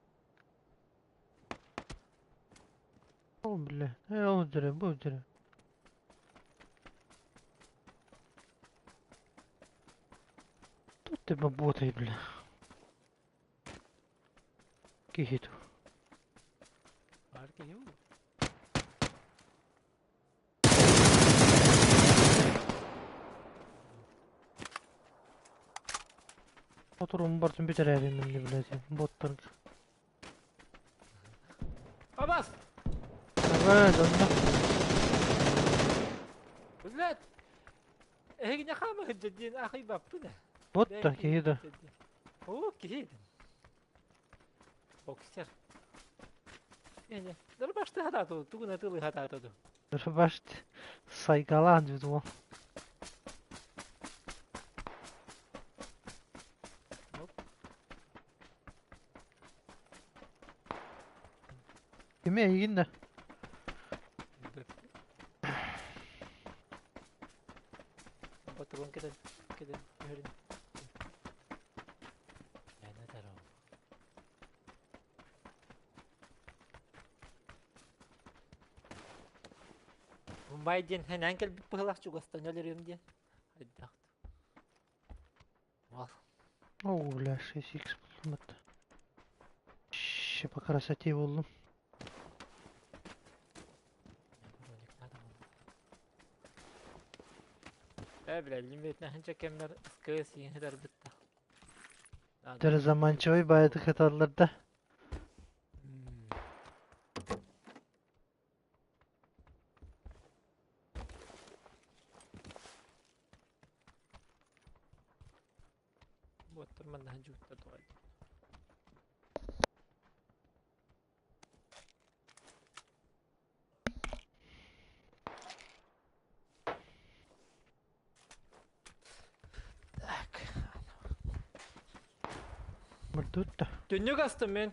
О, бля. Э, ол дьэрэ, бу дьэрэ. Тут ты работай, бля. Киһи ту. Бар киһи бу. Oturun бартын бүтэрээрин не блядь. Боттар. Абас! Давай, донна. Блядь! Эһигини хаама сылдьар ахый баппын. Боттар киһи да. О, киһи. Боксер. Эне, дор башта хатаату, тугун атылы хатаату. Рубашт сайгалаан дьудуо. Кими эйигин да? Патрон кэлэн кэлэн түһэрин. Мээнэ даров. Мумбай диэн хэнээн кэлбит быһылаах чугастан өлөрүөм диэн. Хайдах Вал. О, бля, 6х булдум это. Ще по красоте булдум. Э, бля, лимитнәһинчә кемнәр СКС иңһеләр битте. Дere заманчивый баяды хаталар да. Буоттар манна дьууттар тоҕой. Так. Мурдут да. Түннүк астым мен.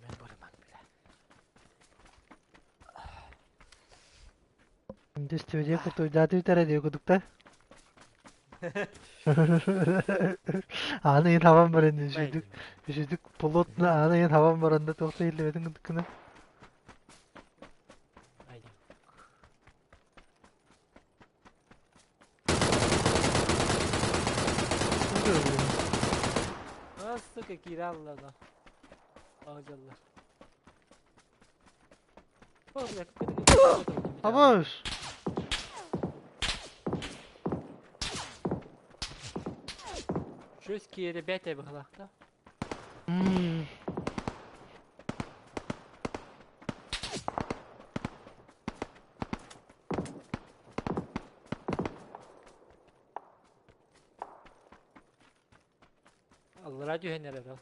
Мен барыман бля. Үндүстүбүдүө кутуйдааты бүтэрэ диэ кудукта. Ааны иһин хабан баран үсүйдүк үсүйдүк плотно ааны иһин хабан баран да туох да иһиллибэтин курдук гына. Сука, киирэ да. Аҕдьаллар. Абас! Чөс киэрэ бэт быһылаахта. Аллара түһэн эрэр ол.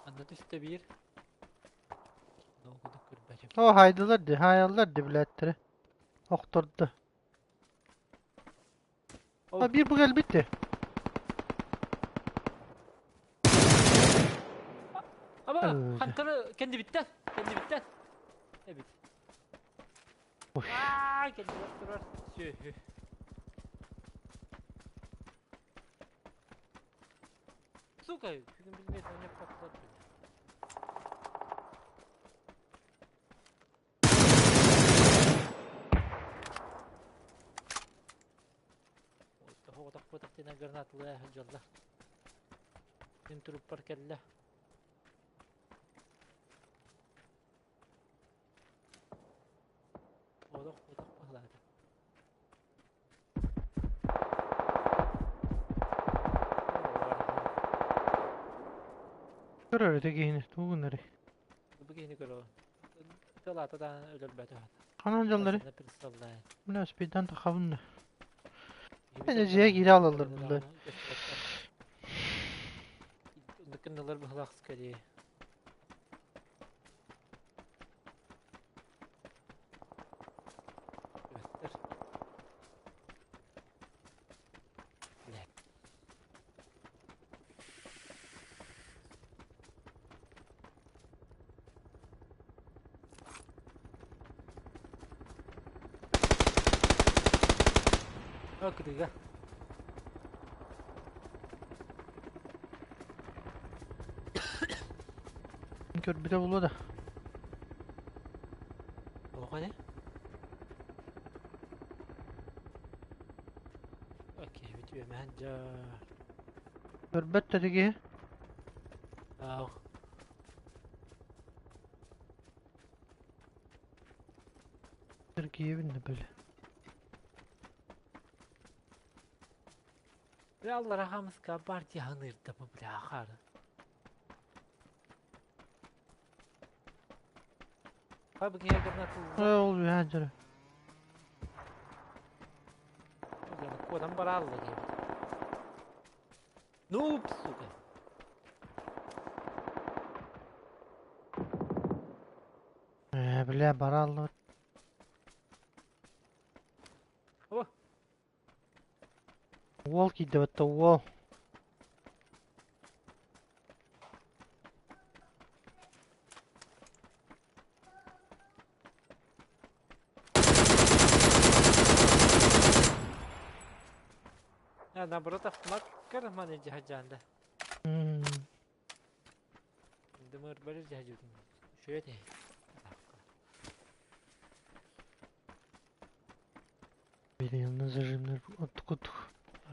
Анна түстэ биир. Ногуду көрбөтүм. О, хайдылар ди, хайаллар ди билээттэрэ. Охторду. А биир бу кэлбит Аба, хантары кэннибиттэн, кэннибиттэн. Эбит. Аа, кэннибэр турар сүөһү. Сука, бүгүн билбэт, оня патлар. Оҕотохпутахтина гранаталыы сылдьаллар. Мин туруппар кэллэ. Оҕотох баһылаата. Көрөр этэ киһини, тугун эрэ. Бу киһини көрөҕүн. Тылаата да өлөрбөтө. Ханан дьаллары? Представляет. Мына спидан тахабын да. Эне дьиэ киирэ алаллар булла. Дыкындылар быһылаах скорее. Өттөр. Блядь. О, кытыга. Көрбүтэ булуо да. Оҕо не? Окей, бүтүөмээн дьа. Көрбөт да тиги. Ау. Киевин да били. Бля, аллара хамыска бар дьаһанырда бу бля хары. Ха бу киһи гранатылла. Ол үһэ дьөрө. Куодан бараалла диэбит. Нуб, сука. Бля, бараллыбыт. О! Уол киирдэ батта, уол. А, наоборот, автомат карманы дьаһадьаанда. Дымыр бары дьаһадьытын. Шөте. Билиэнна зажимнар оттукут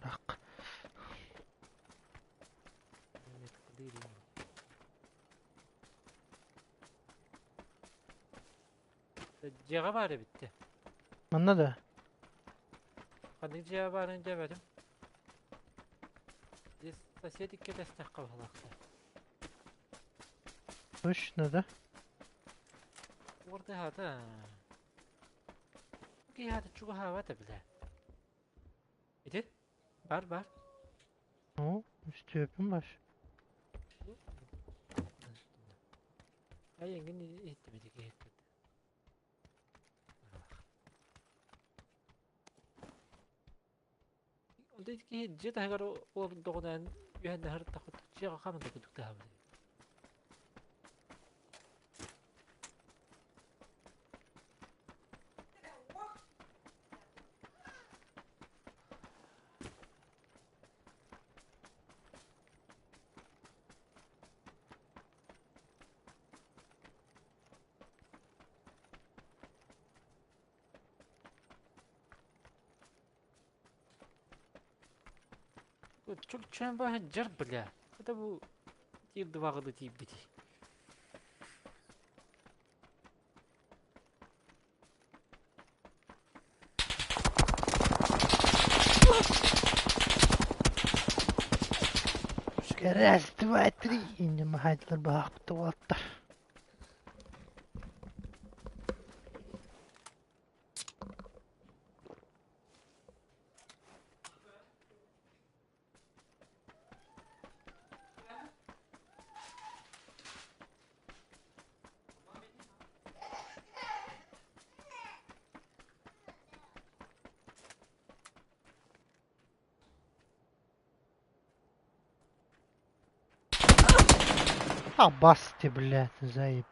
рак. Дьиэҕэ баар эбит Манна да? Ханнык дьиэҕэ баарын дьэбэтим. Здесь сосед иккитэстэххэ баһылаахта. Точно, да? Уордаһата. Киһата чугаһаабата билэ. Ити? Бар бар. Ну, үстүөпүн баш. Ай эҥин иһиттибит иһиппит. Онто киһи дьиэ таһыгар олордоҕуна үһэн аһыртаххыт дьиэҕэ хааман да курдук таһабыт. Чүкчэн баһа дьар бля. Это бу тиир дыбаҕылы тиийбити. Раз, два, три. Инне махайдылар баахпыта уолаттар. А басти, блядь, заеб.